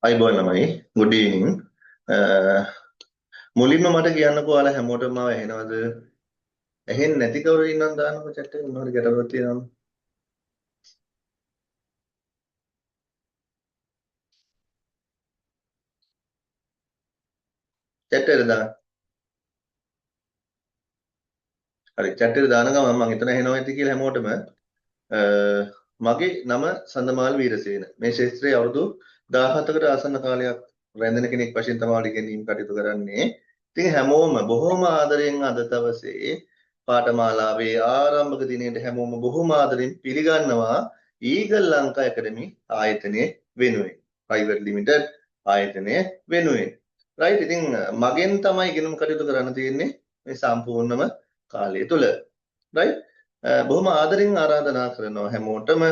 අයිබෝන් ළමයි, good evening. මුලින්ම මට කියන්නකෝ ඔයාලා හැමෝටම මාව ඇහෙනවද? ඇහෙන්නේ නැති කවුරු ඉන්නවද දාන්නකෝ chat එකේ මොනවා හරි ගැටලුවක් තියෙනවද? Chat එකට දාන්න. හරි, chat එකට දාන ගමන් මං හිතන ඇහෙනවා ඇති කියලා හැමෝටම. මගේ නම සඳමාල් වීරසේන. මේ ක්ෂේත්‍රයේ අවුරුදු 17කට ආසන්න කාලයක් රැඳෙන කෙනෙක් වශයෙන් තමයි ඉගෙනීම් කටයුතු කරන්නේ. ඉතින් හැමෝම බොහොම ආදරයෙන් අද දවසේ පාඨමාලාවේ ආරම්භක දිනයට හැමෝම බොහොම ආදරෙන් පිළිගන්නවා ඊගල් ලංකා ඇකඩමි ආයතනයේ වෙනුවෙන්, ප්‍රයිවට් ලිමිටඩ් ආයතනය වෙනුවෙන්. රයිට්, ඉතින් මගෙන් තමයි ඉගෙනුම් කටයුතු කරන්න තියෙන්නේ මේ සම්පූර්ණම කාලය තුල. රයිට්, බොහොම ආදරෙන් ආරාධනා කරනවා හැමෝටම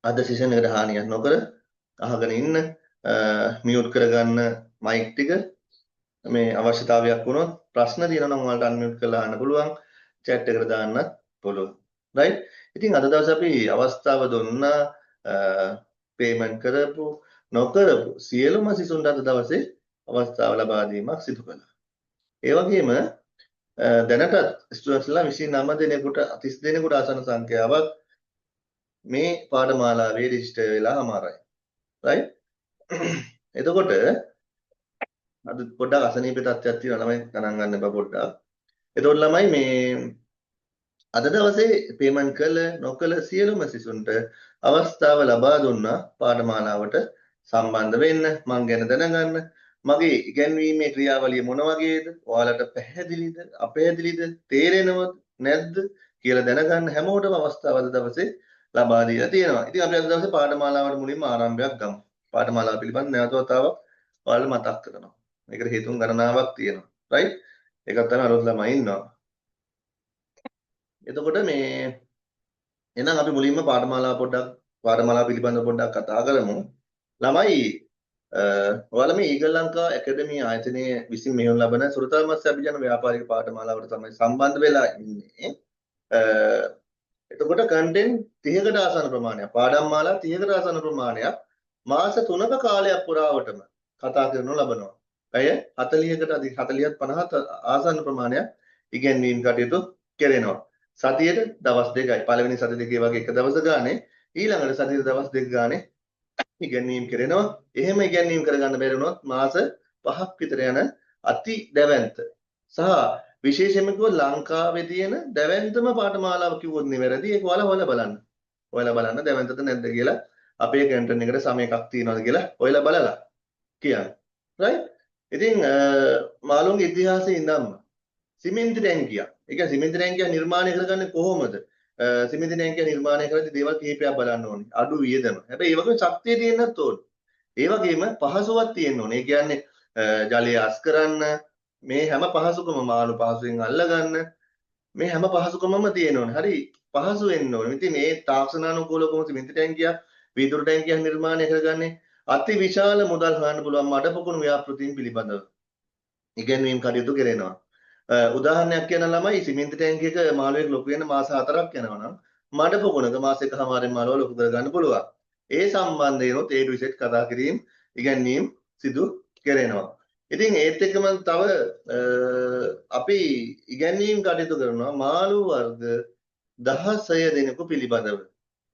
අද සෙෂන් එකට හානියක් නොකර අහගෙන ඉන්න, මියුට් කරගන්න මයික් ටික. මේ අවශ්‍යතාවයක් වුණොත් ප්‍රශ්න තියෙනවා නම් ඔයාලට අන්මියුට් කරලා අහන්න පුළුවන්, චැට් එකට දාන්නත් පුළුවන්. රයිට්, ඉතින් අද දවසේ අපි අවස්ථාව දුන්නා පේමන්ට් කරපු නොකරපු සියලුම සිසුන්ට අද දවසේ අවස්ථාව ලබා දීමක් සිදු කළා. ඒ වගේම දැනටත් ස්ටුඩන්ට්ස්ලා 29 දෙනෙකුට 30 දෙනෙකුට ආසන්න සංඛ්‍යාවක් මේ පාඨමාලාවේ රෙජිස්ටර් වෙලා හමාරයි. රයිට්, එතකොට අද පොඩ්ඩක් අසනීප තත්ත්වයක් තියෙනවා ළමයි, ගණන් ගන්න එපා පොඩ්ඩක්. එතකොට ළමයි මේ අද දවසේ පේමන්ට් කළ නොකළ සියලුම සිසුන්ට අවස්ථාව ලබා දුන්නා පාඨමාලාවට සම්බන්ධ වෙන්න, මං ගැන දැනගන්න, මගේ ඉගැන්වීමේ ක්‍රියාවලිය මොන වගේද, ඔයාලට පැහැදිලිද අපැහැදිලිද, තේරෙනවද නැද්ද කියලා දැනගන්න හැමෝටම අවස්ථාව අද දවසේ ලබා දීලා තියෙනවා. ඉතින් අපි අද දවසේ පාඨමාලාවට මුලින්ම ආරම්භයක් ගමු. පාඨමාලාව පිළිබඳ නැවත වතාවක් ඔයාලට මතක් කරනවා. මේකට හේතුන් ගණනාවක් තියෙනවා. රයිට්, ඒකත් තමයි අලුත් ළමයි ඉන්නවා. එතකොට මේ එහෙනම් අපි මුලින්ම පාඨමාලාව පොඩ්ඩක් පාඨමාලාව පිළිබඳව පොඩ්ඩක් කතා කරමු. ළමයි ඔයාලා මේ ඊගල් ලංකා ඇකඩමි ආයතනයේ විසින් මෙහෙයුම් ලබන සුරතල් මත්ස්‍ය අභිජන ව්‍යාපාරික පාඨමාලාවට තමයි සම්බන්ධ වෙලා ඉන්නේ. එතකොට කන්ටෙන්ට් 30කට ආසන්න ප්‍රමාණයක්, පාඩම් මාලා 30කට ආසන්න ප්‍රමාණයක් මාස 3ක කාලයක් පුරාවටම කතා කරනු ලබනවා. පැය 40කට අධික 40ත් 50ත් ආසන්න ප්‍රමාණයක් ඉගැන්වීම් කටයුතු කෙරෙනවා. සතියට දවස් දෙකයි. පළවෙනි සති දෙකේ වගේ එක දවස ගානේ, ඊළඟට සතියට දවස් දෙක ගානේ ඉගැන්වීම් කරනවා. එහෙම ඉගැන්වීම් කරගන්න බැරි වුණොත් මාස 5ක් විතර යන අති දැවැන්ත සහ විශේෂයෙන්ම කිව්වොත් ලංකාවේ තියෙන දැවැන්තම පාඨමාලාව කිව්වොත් නෙවැරදි. ඒක ඔයාලා හොයලා බලන්න. ඔයාලා බලන්න දැවැන්තද නැද්ද කියලා, අපේ කන්ටෙන්ට් එකට සම එකක් තියෙනවද කියලා ඔයාලා බලලා කියන්න. රයිට්? ඉතින් මාළුන්ගේ ඉතිහාසයේ ඉඳන්ම සිමෙන්ති ටැංකියක්. ඒ කියන්නේ සිමෙන්ති ටැංකියක් නිර්මාණය කරගන්නේ කොහොමද? සිමෙන්ති ටැංකිය නිර්මාණය කරද්දී දේවල් කිහිපයක් බලන්න ඕනේ. අඩු වියදම. හැබැයි ඒ වගේම ශක්තිය තියෙන්නත් ඕනේ. ඒ වගේම පහසුවක් තියෙන්න ඕනේ. ඒ කියන්නේ ජලය අස් කරන්න, මේ හැම පහසුකම මාළු පහසුවෙන් අල්ලගන්න, මේ හැම පහසුකමම තියෙන්න ඕනේ. හරි පහසු වෙන්න ඕනේ. ඉතින් මේ තාක්ෂණානුකූලව කොහොමද සිමෙන්ති ටැංකියක්, වීදුරු ටැංකියක් නිර්මාණය කරගන්නේ? අති විශාල මුදල් හොයන්න පුළුවන් මඩ පොකුණු ව්‍යාපෘතීන් පිළිබඳව ඉගැන්වීම් කටයුතු කරනවා. උදාහරණයක් කියන ළමයි, සිමෙන්ති ටැංකියක මාළුවෙක් ලොකු වෙන මාස 4ක් යනවා නම් මඩ පොකුණක මාස 1.5 මාළුවා ලොකු කරගන්න පුළුවන්. ඒ සම්බන්ධයෙන්ුත් A to Z කතා කිරීම ඉගැන්වීම් සිදු කරනවා. ඉතින් ඒත් එක්කම තව අපි ඉගැන්වීම් කටයුතු කරනවා මාළු වර්ග 16 දෙනෙකු පිළිබඳව.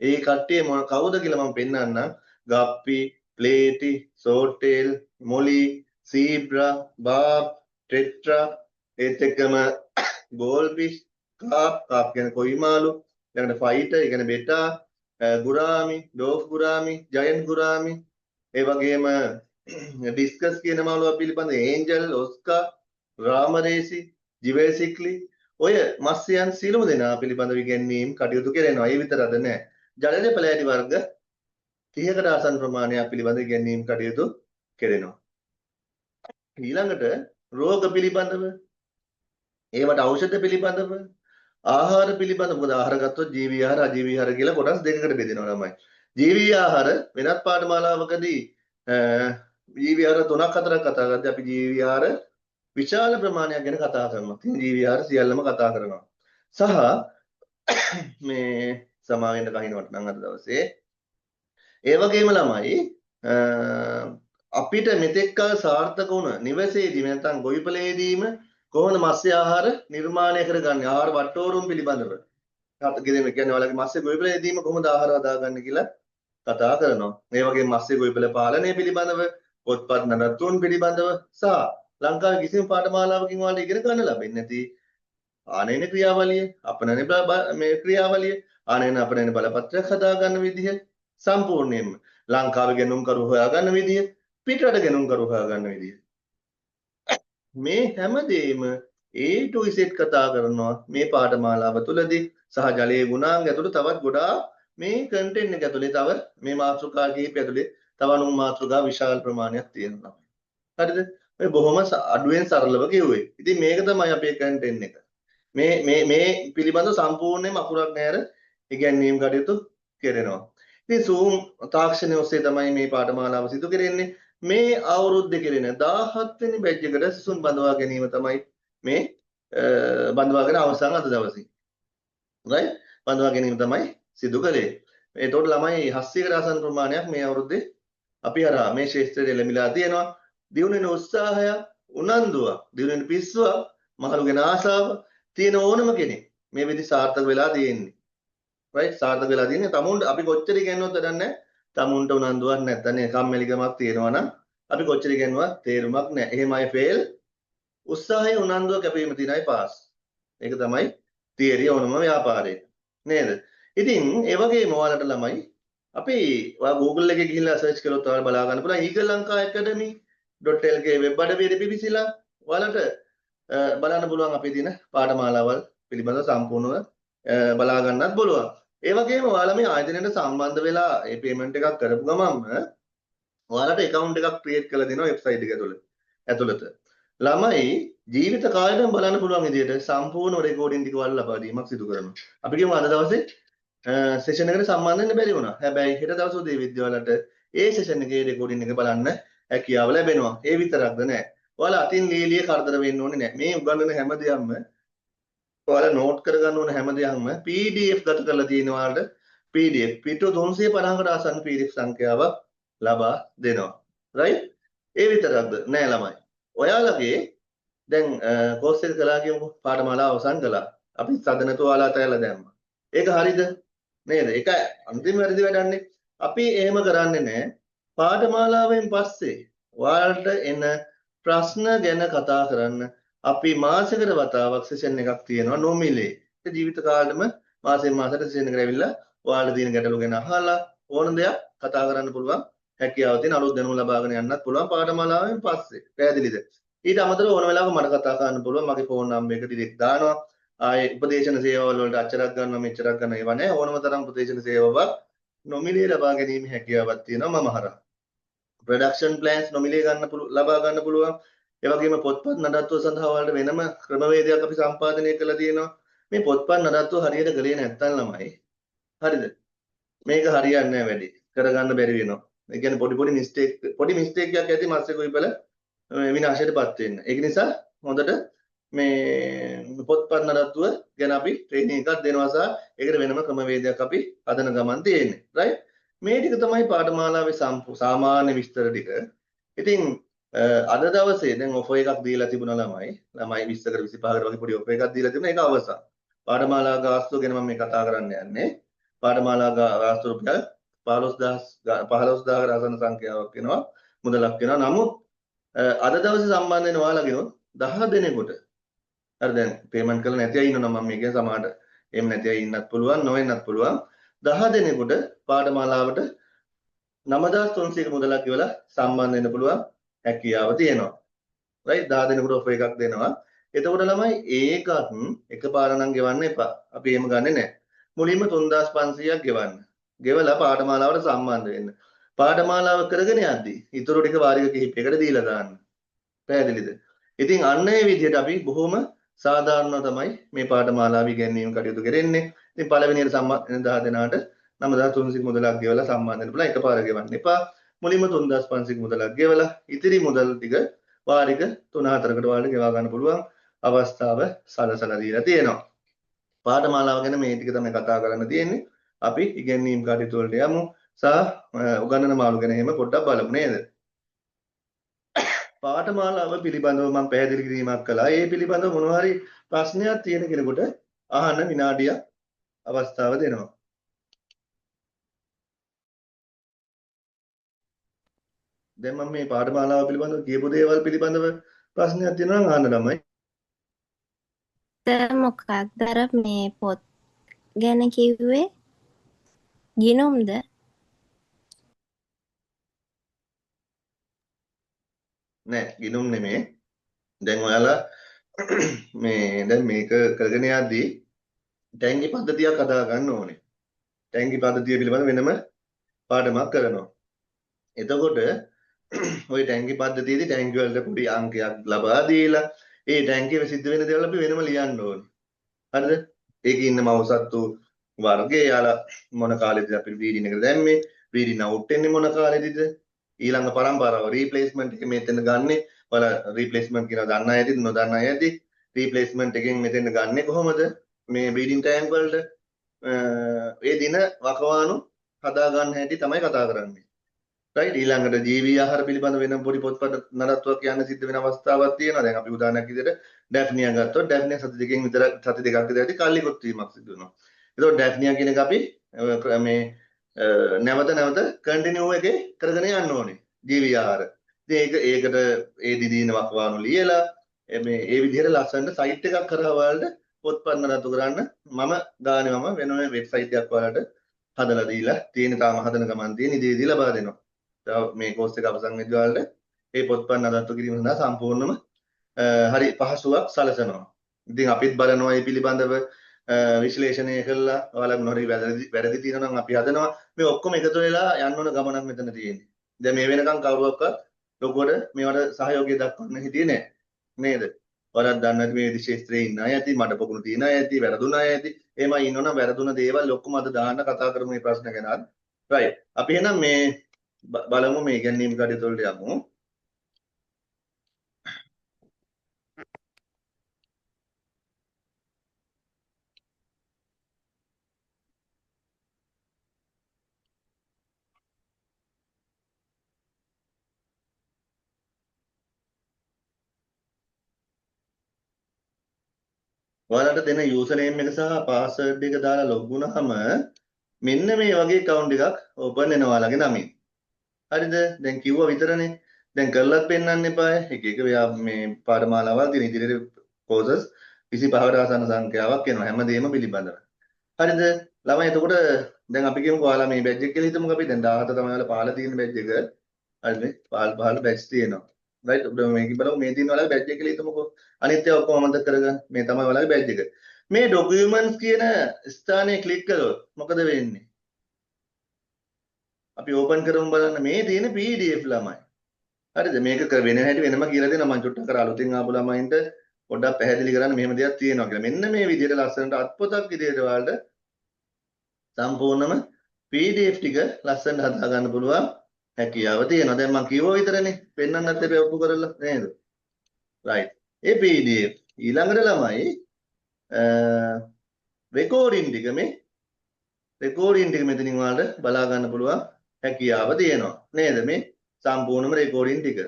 ඒ කට්ටිය මොන කවුද කියලා මම පෙන්නන්නම්. ගප්පි, ප්ලේටි, සෝටේල්, මොලි, සීබ්‍රා, බාබ්, ටෙට්‍රා, ඒත් එක්කම ගෝල්ෆිෂ්, කාප්, කාප් කියන්නේ කොයි මාළු, ඊළඟට ෆයිටර්, ඒ කියන්නේ බෙටා, ගුරාමි, ඩෝෆ් ගුරාමි, ජයන්ට් ගුරාමි, ඒ වගේම ඩිස්කස් කියන මාළුවා පිළිබඳ ඒන්ජල්, ඔස්කා, රාමරේසි, ජිවේසික්ලි, ඔය මත්ස්‍යයන් සියලුම දෙනා පිළිබඳව ඉගැන්වීම් කටයුතු කරනවා. ඒ විතරද නෑ. ජලජ පළෑටි වර්ග 30කට ආසන්න ප්‍රමාණයක් පිළිබඳ ඉගැන්වීම් කටයුතු කරනවා. ඊළඟට රෝග පිළිබඳව, ඒවට ඖෂධ පිළිබඳව, ආහාර පිළිබඳව. මොකද ආහාර ගත්තොත් ජීවී ආහාර, අජීවී ආහාර කියලා කොටස් දෙකකට බෙදෙනවා ළමයි. ජීවී ආහාර වෙනත් පාඨමාලාවකදී ජීවී ආහාර 3ක් 4ක් කතා කරද්දී අපි ජීවී ආහාර විශාල ප්‍රමාණයක් ගැන කතා කරනවා. ඉතින් ජීවී ආහාර සියල්ලම කතා කරනවා. සහ මේ සමා වෙන්න කහිනවට නම් අද දවසේ. ඒ වගේම ළමයි අපිට මෙතෙක් කල සාර්ථක වුණ නිවසේදී නැත්නම් ගොවිපළේදීම කොහොමද මත්ස්‍ය ආහාර නිර්මාණය කරගන්නේ, ආහාර වට්ටෝරුම් පිළිබඳව. හත කියන්නේ ඔයාලගේ මත්ස්‍ය ගොවිපළේදීම කොහොමද ආහාර හදාගන්නේ කියලා කතා කරනවා. මේ වගේම මත්ස්‍ය ගොවිපළ පාලනය පිළිබඳව, පොත්පත් නඩත්තුන් පිළිබඳව සහ ලංකාවේ කිසිම පාඨමාලාවකින් ඔයාලට ඉගෙන ගන්න ලැබෙන්නේ නැති ආනයන ක්‍රියාවලිය, අපනයන මේ ක්‍රියාවලිය, ආනයන අපනයන බලපත්‍රයක් හදාගන්න විදිහ, සම්පූර්ණයෙන්ම ලංකාවේ ගැනුම්කරු හොයාගන්න විදිහ, පිටරට ගැනුම්කරු හොයාගන්න විදිහ. මේ හැමදේම A to Z කතා කරනවා මේ පාඨමාලාව තුළදී. සහ ජලයේ ගුණාංග ඇතුළු තවත් ගොඩාක් මේ කන්ටෙන්ට් එක ඇතුලේ තව මේ මාතෘකා කිහිපය ඇතුලේ තව අනුන් මාතෘකා විශාල ප්‍රමාණයක් තියෙනවා. හරිද? මේ බොහොම අඩුවෙන් සරලව කිව්වේ. ඉතින් මේක තමයි අපේ කන්ටෙන්ට් එක. මේ මේ මේ පිළිබඳව සම්පූර්ණයෙන්ම අකුරක් නෑර ඉගැන්වීම් කටයුතු කෙරෙනවා. ඉතින් Zoom තාක්ෂණය ඔස්සේ තමයි මේ පාඨමාලාව සිදු කෙරෙන්නේ. මේ අවුරුද්දේ කෙරෙන 17 වෙනි බැච් එකට සිසුන් බඳවා ගැනීම තමයි මේ බඳවාගෙන අවසන් අද දවසේ. රයිට්? බඳවා ගැනීම තමයි සිදු කළේ. එතකොට ළමයි 700කට ආසන්න ප්‍රමාණයක් මේ අවුරුද්දේ අපි අර මේ ක්ෂේත්‍රයට එළඹිලා තියෙනවා. දියුණු වෙන උත්සාහය, උනන්දුව, දියුණු වෙන පිස්සුව, මහලු ගැන ආසාව තියෙන ඕනම කෙනෙක් මේ විදි සාර්ථක වෙලා තියෙන්නේ. රයිට්? සාර්ථක වෙලා තියෙන්නේ. තමුන්ට අපි කොච්චර ඉගෙනුවත් වැඩක් නැහැ. තමුන්ට උනන්දුවක් නැත්නම් නේ කම්මැලිකමක් තියෙනවා නම් අපි කොච්චර ඉගෙනුවත් තේරුමක් නැහැ. එහෙමයි ෆේල්. උත්සාහය උනන්දුව කැපවීම තියෙන අය පාස්. ඒක තමයි තියරි ඕනම ව්‍යාපාරයක. නේද? ඉතින් ඒ වගේම ඔයාලට ළමයි අපි ඔයා Google එකේ ගිහිල්ලා සර්ච් කළොත් ඔයාලා බලා ගන්න පුළුවන් Eagle Lanka Academy.lk web අඩවියට පිවිසිලා ඔයාලට බලන්න පුළුවන් අපේ තියෙන පාඨමාලාවල් පිළිබඳව සම්පූර්ණව බලා ගන්නත් පුළුවන්. ඒ වගේම ඔයාලා මේ ආයතනයට සම්බන්ධ වෙලා ඒ පේමන්ට් එකක් කරපු ගමන්ම ඔයාලට ඇකවුන්ට් එකක් ක්‍රියේට් කරලා දෙනවා වෙබ්සයිට් එක ඇතුළත. ළමයි ජීවිත කාලෙටම බලන්න පුළුවන් විදිහට සම්පූර්ණ රෙකෝඩින් ටික ඔයාලා ලබා දීමක් සිදු කරනවා. අපි කියමු අද දවසේ සෙෂන් එකට සම්බන්ධ වෙන්න බැරි වුණා. හැබැයි හෙට දවස් උදේ විද්‍යාවලට ඒ සෙෂන් එකේ රෙකෝඩින් එක බලන්න හැකියාව ලැබෙනවා. ඒ විතරක්ද නෑ. ඔයාලා අතින් ලීලිය කරදර වෙන්න ඕනේ නෑ. මේ උගන්වන හැම දෙයක්ම ඔයාලා නෝට් කරගන්න ඕන හැම දෙයක්ම PDF ගත කරලා තියෙන ඔයාලට PDF පිටු 350කට ආසන්න PDF සංඛ්‍යාවක් ලබා දෙනවා. රයිට්? ඒ විතරක්ද නෑ ළමයි. ඔයාලගේ දැන් කෝස් එක කළා කියමුකෝ, පාඨමාලාව අවසන් කළා. අපි සද නැතුව ඔයාලා අතහැරලා දැම්මා. ඒක හරිද? නේද? ඒක අන්තිම වැරදි වැඩන්නේ. අපි එහෙම කරන්නේ නෑ. පාඨමාලාවෙන් පස්සේ ඔයාලට එන ප්‍රශ්න ගැන කතා කරන්න අපි මාසෙකට වතාවක් සෙෂන් එකක් තියෙනවා නොමිලේ. ඒ ජීවිත කාලෙම මාසෙන් මාසෙට සෙෂන් එකට ඇවිල්ලා ඔයාලට තියෙන ගැටලු ගැන අහලා ඕන දෙයක් කතා කරන්න පුළුවන් හැකියාව තියෙන, අලුත් දැනුම ලබාගෙන යන්නත් පුළුවන් පාඨමාලාවෙන් පස්සේ. පැහැදිලිද? ඊට අමතරව ඕන වෙලාවක මට කතා කරන්න පුළුවන්. මගේ ෆෝන් නම්බර් එක ඩිරෙක්ට් දානවා. ආයේ උපදේශන සේවාවල් වලට අච්චරක් ගන්නවා මෙච්චරක් ගන්නවා ඒවා නෑ. ඕනම තරම් උපදේශන සේවාවක් නොමිලේ ලබා ගැනීම හැකියාවක් තියෙනවා මම හරහා. ප්‍රොඩක්ෂන් ප්ලෑන්ස් නොමිලේ ගන්න පුළුවන්, ලබා ගන්න පුළුවන්. ඒ වගේම පොත්පත් නඩත්තුව සඳහා ඔයාලට වෙනම ක්‍රමවේදයක් අපි සම්පාදනය කරලා තියෙනවා. මේ පොත්පත් නඩත්තුව හරියට කළේ නැත්තම් ළමයි, හරිද? මේක හරියන්නේ නැහැ, වැඩි කරගන්න බැරි වෙනවා. ඒ කියන්නේ පොඩි පොඩි මිස්ටේක්, පොඩි මිස්ටේක් එකක් ඇති මත්ස්‍ය ගොවිපළ විනාශයටපත් වෙන්න. ඒක නිසා හොඳට මේ පොත්පත් නඩත්තුව ගැන අපි ට්‍රේනින් එකක් දෙනවා සහ ඒකට වෙනම ක්‍රමවේදයක් අපි හදන ගමන් තියෙන්නේ. රයිට්? මේ ටික තමයි පාඨමාලාවේ සාමාන්‍ය විස්තර ටික. ඉතින් අද දවසේ දැන් ඔෆර් එකක් දීලා තිබුණා ළමයි. ළමයි 20කට 25කට වගේ පොඩි ඔෆර් එකක් දීලා තිබුණා. ඒක අවසන්. පාඨමාලා ගාස්තුව ගැන මම මේ කතා කරන්න යන්නේ. පාඨමාලා ගාස්තු රුපියල් 15000 15000කට ආසන්න සංඛ්‍යාවක් වෙනවා. මුදලක් වෙනවා. නමුත් අද දවසේ සම්බන්ධ වෙන ඔයාලගෙනොත් 10 දෙනෙකුට, හරි, දැන් පේමන්ට් කරලා නැති අය ඉන්නවා නම් මම මේ කියන්නේ සමහරට එහෙම නැති අය ඉන්නත් පුළුවන්, නොවෙන්නත් පුළුවන්. 10 දෙනෙකුට පාඨමාලාවට 9300ක මුදලක් ගෙවලා සම්බන්ධ වෙන්න පුළුවන් හැකියාව තියෙනවා. රයිට්? 10 දෙනෙකුට ඔෆර් එකක් දෙනවා. එතකොට ළමයි ඒකත් එකපාර නම් ගෙවන්න එපා. අපි එහෙම ගන්නෙ නෑ. මුලින්ම 3500ක් ගෙවන්න. ගෙවලා පාඨමාලාවට සම්බන්ධ වෙන්න. පාඨමාලාව කරගෙන යද්දි ඉතුරු ටික වාරික කිහිපයකට දීලා දාන්න. පැහැදිලිද? ඉතින් අන්න ඒ විදිහට අපි බොහොම සාධාරණව තමයි මේ පාඨමාලාව ඉගැන්වීම කටයුතු කරන්නේ. ඉතින් පළවෙනියට සම්බන්ධ වෙන 10 දෙනාට 9300 මුදලක් ගෙවලා සම්බන්ධ වෙන්න පුළුවන්. එකපාර ගෙවන්න එපා. මුලින්ම 3500 මුදලක් ගෙවලා ඉතිරි මුදල් ටික වාරික 3-4කට ඔයාලට ගෙවා ගන්න පුළුවන් අවස්ථාව සලසලා දීලා තියෙනවා. පාඨමාලාව ගැන මේ ටික තමයි කතා කරන්න තියෙන්නේ. අපි ඉගැන්වීම් කටයුතු වලට යමු. සහ උගන්වන මාළු ගැන එහෙම පොඩ්ඩක් බලමු නේද? පාඨමාලාව පිළිබඳව මම පැහැදිලි කිරීමක් කළා. ඒ පිළිබඳව මොනවා හරි ප්‍රශ්නයක් තියෙන කෙනෙකුට අහන්න විනාඩියක් අවස්ථාව දෙනවා. දැන් මම මේ පාඨමාලාව පිළිබඳව කියපු දේවල් පිළිබඳව ප්‍රශ්නයක් තියෙනවා නම් අහන්න ළමයි. සර් මොකක්ද අර මේ පොත් ගැන කිව්වේ? ගිනුම්ද? නෑ, ගිනුම් නෙමේ. දැන් ඔයාලා මේ දැන් මේක කරගෙන යද්දී ටැංකි පද්ධතියක් හදා ගන්න ඕනේ. ටැංකි පද්ධතිය පිළිබඳ වෙනම පාඩමක් කරනවා. එතකොට ඔය ටැංකි පද්ධතියේදී ටැංකි වලට පොඩි අංකයක් ලබා දීලා ඒ ටැංකියේ සිද්ධ වෙන දේවල් අපි වෙනම ලියන්න ඕනේ. හරිද? ඒකේ ඉන්න මව් සත්තු වර්ගය යාලා මොන කාලෙද අපි බ්‍රීඩින් එකට දැම්මේ, බ්‍රීඩින් අවුට් වෙන්නේ මොන කාලෙදිද, ඊළඟ පරම්පරාව රීප්ලේස්මන්ට් එක මෙතන ගන්නෙ, ඔයාලා රීප්ලේස්මන්ට් කියලා දන්න අය ඇති නොදන්න අය ඇති, රීප්ලේස්මන්ට් එකෙන් මෙතෙන් ගන්නෙ කොහොමද මේ බ්‍රීඩින් ටැංක් වලට, ඒ දින වකවානු හදා ගන්න හැටි තමයි කතා කරන්නේ. රයිට්. ඊළඟට ජීවී ආහාර පිළිබඳ වෙනම පොඩි පොත්පත් නඩත්තුවක් කියන්න සිද්ධ වෙන අවස්ථාවක් තියෙනවා. දැන් අපි උදාහරණයක් විදිහට ඩැෆ්නියා ගත්තොත් ඩැෆ්නියා සති දෙකකින් විතර සති දෙකක් විතර ඇති කල්ලිකොත් වීමක් සිදු වෙනවා. එතකොට ඩැෆ්නියා කියන එක අපි මේ නැවත නැවත කන්ටිනියු එකේ කරගෙන යන්න ඕනේ ජීවී ආහාර. ඉතින් ඒකට ඒ දිදීන වකවානු ලියලා මේ ඒ විදිහට ලස්සනට සයිට් එකක් කරා ඔයාලට පොත්පත් නඩත්තු කරන්න මම ගානේ මම වෙනම වෙබ්සයිට් එකක් ඔයාලට හදලා දීලා තියෙන, තාම හදන ගමන් තියෙන ඉදිරියේදී ලබා දෙනවා. මේ කෝස් එක අවසන් වෙද්දී ඔයාලට මේ පොත්පත් නඩත්තු කිරීම සඳහා සම්පූර්ණම හරි පහසුවක් සලසනවා. ඉතින් අපිත් බලනවා මේ පිළිබඳව විශ්ලේෂණය කරලා ඔයාලා මොන හරි වැරදි තියෙනවා නම් අපි හදනවා. මේ ඔක්කොම එකතු වෙලා යන්න ඕන ගමනක් මෙතන තියෙන්නේ. දැන් මේ වෙනකන් කවුරුවක්වත් ලොකුවට මේවට සහයෝගය දක්වන්න හිටියේ නෑ නේද? ඔයාලත් දන්නවා ඇති මේ ක්ෂේත්‍රයේ ඉන්න අය ඇති, මඩ පොකුණු තියෙන අය ඇති, වැරදුන අය ඇති. එහෙමයි ඉන්නවනම් වැරදුන දේවල් ඔක්කොම අද දාන්න කතා කරමු මේ ප්‍රශ්න ගැන. රයිට්. අපි එහෙනම් මේ බලමු මේ ඉගැන්වීම් කටයුතු වලට යමු. ඔයාලට දෙන යූසර් නේම් එක සහ පාස්වර්ඩ් එක දාලා ලොග් වුණාම මෙන්න මේ වගේ ඇකවුන්ට් එකක් ඕපන් වෙනවා ඔයාලගේ නමින්. හරිද? දැන් කිව්වා විතරනේ. දැන් කරලත් පෙන්වන්න එපාය. එක එක මේ පාඨමාලාවල් තියෙන ඉදිරියට කෝසස් 25කට ආසන්න සංඛ්‍යාවක් එනවා හැමදේම පිළිබඳව. හරිද? ළමයි එතකොට දැන් අපි කියමුකෝ ඔයාලා මේ බැච් එක කියලා හිතමුකෝ අපි දැන් 17 තමයි ඔයාලා පහළ තියෙන බැච් එක. හරිද? පහළ පහළ බැච් තියෙනවා. රයිට්. ඔබ මේක බලමු මේ තියෙන ඔයාලගේ බැච් එක කියලා හිතමුකෝ. අනිත් ඒවා ඔක්කොම අමතක කරගන්න. මේ තමයි ඔයාලගේ බැච් එක. මේ ඩොකියුමන්ට්ස් කියන ස්ථානයේ ක්ලික් කළොත් මොකද වෙන්නේ? අපි ඕපන් කරමු බලන්න. මේ තියෙන PDF ළමයි. හරිද? මේක වෙන හැටි වෙනම කියලා දෙනවා. මම චුට්ටක් අර අලුතින් ආපු ළමයින්ට පොඩ්ඩක් පැහැදිලි කරන්න මෙහෙම දෙයක් තියෙනවා කියලා. මෙන්න මේ විදිහට ලස්සනට අත්පොතක් විදිහට ඔයාලට සම්පූර්ණම PDF ටික ලස්සනට හදා ගන්න පුළුවන් හැකියාව තියෙනවා. දැන් මං කිව්වා විතරනේ. පෙන්වන්නත් එපා ඔප්පු කරලා නේද? රයිට්. ඒ PDF ඊළඟට ළමයි රෙකෝඩින් ටික මේ රෙකෝඩින් ටික මෙතනින් ඔයාලට බලා ගන්න පුළුවන් හැකියාව තියෙනවා නේද? මේ සම්පූර්ණම රෙකෝඩින් ටික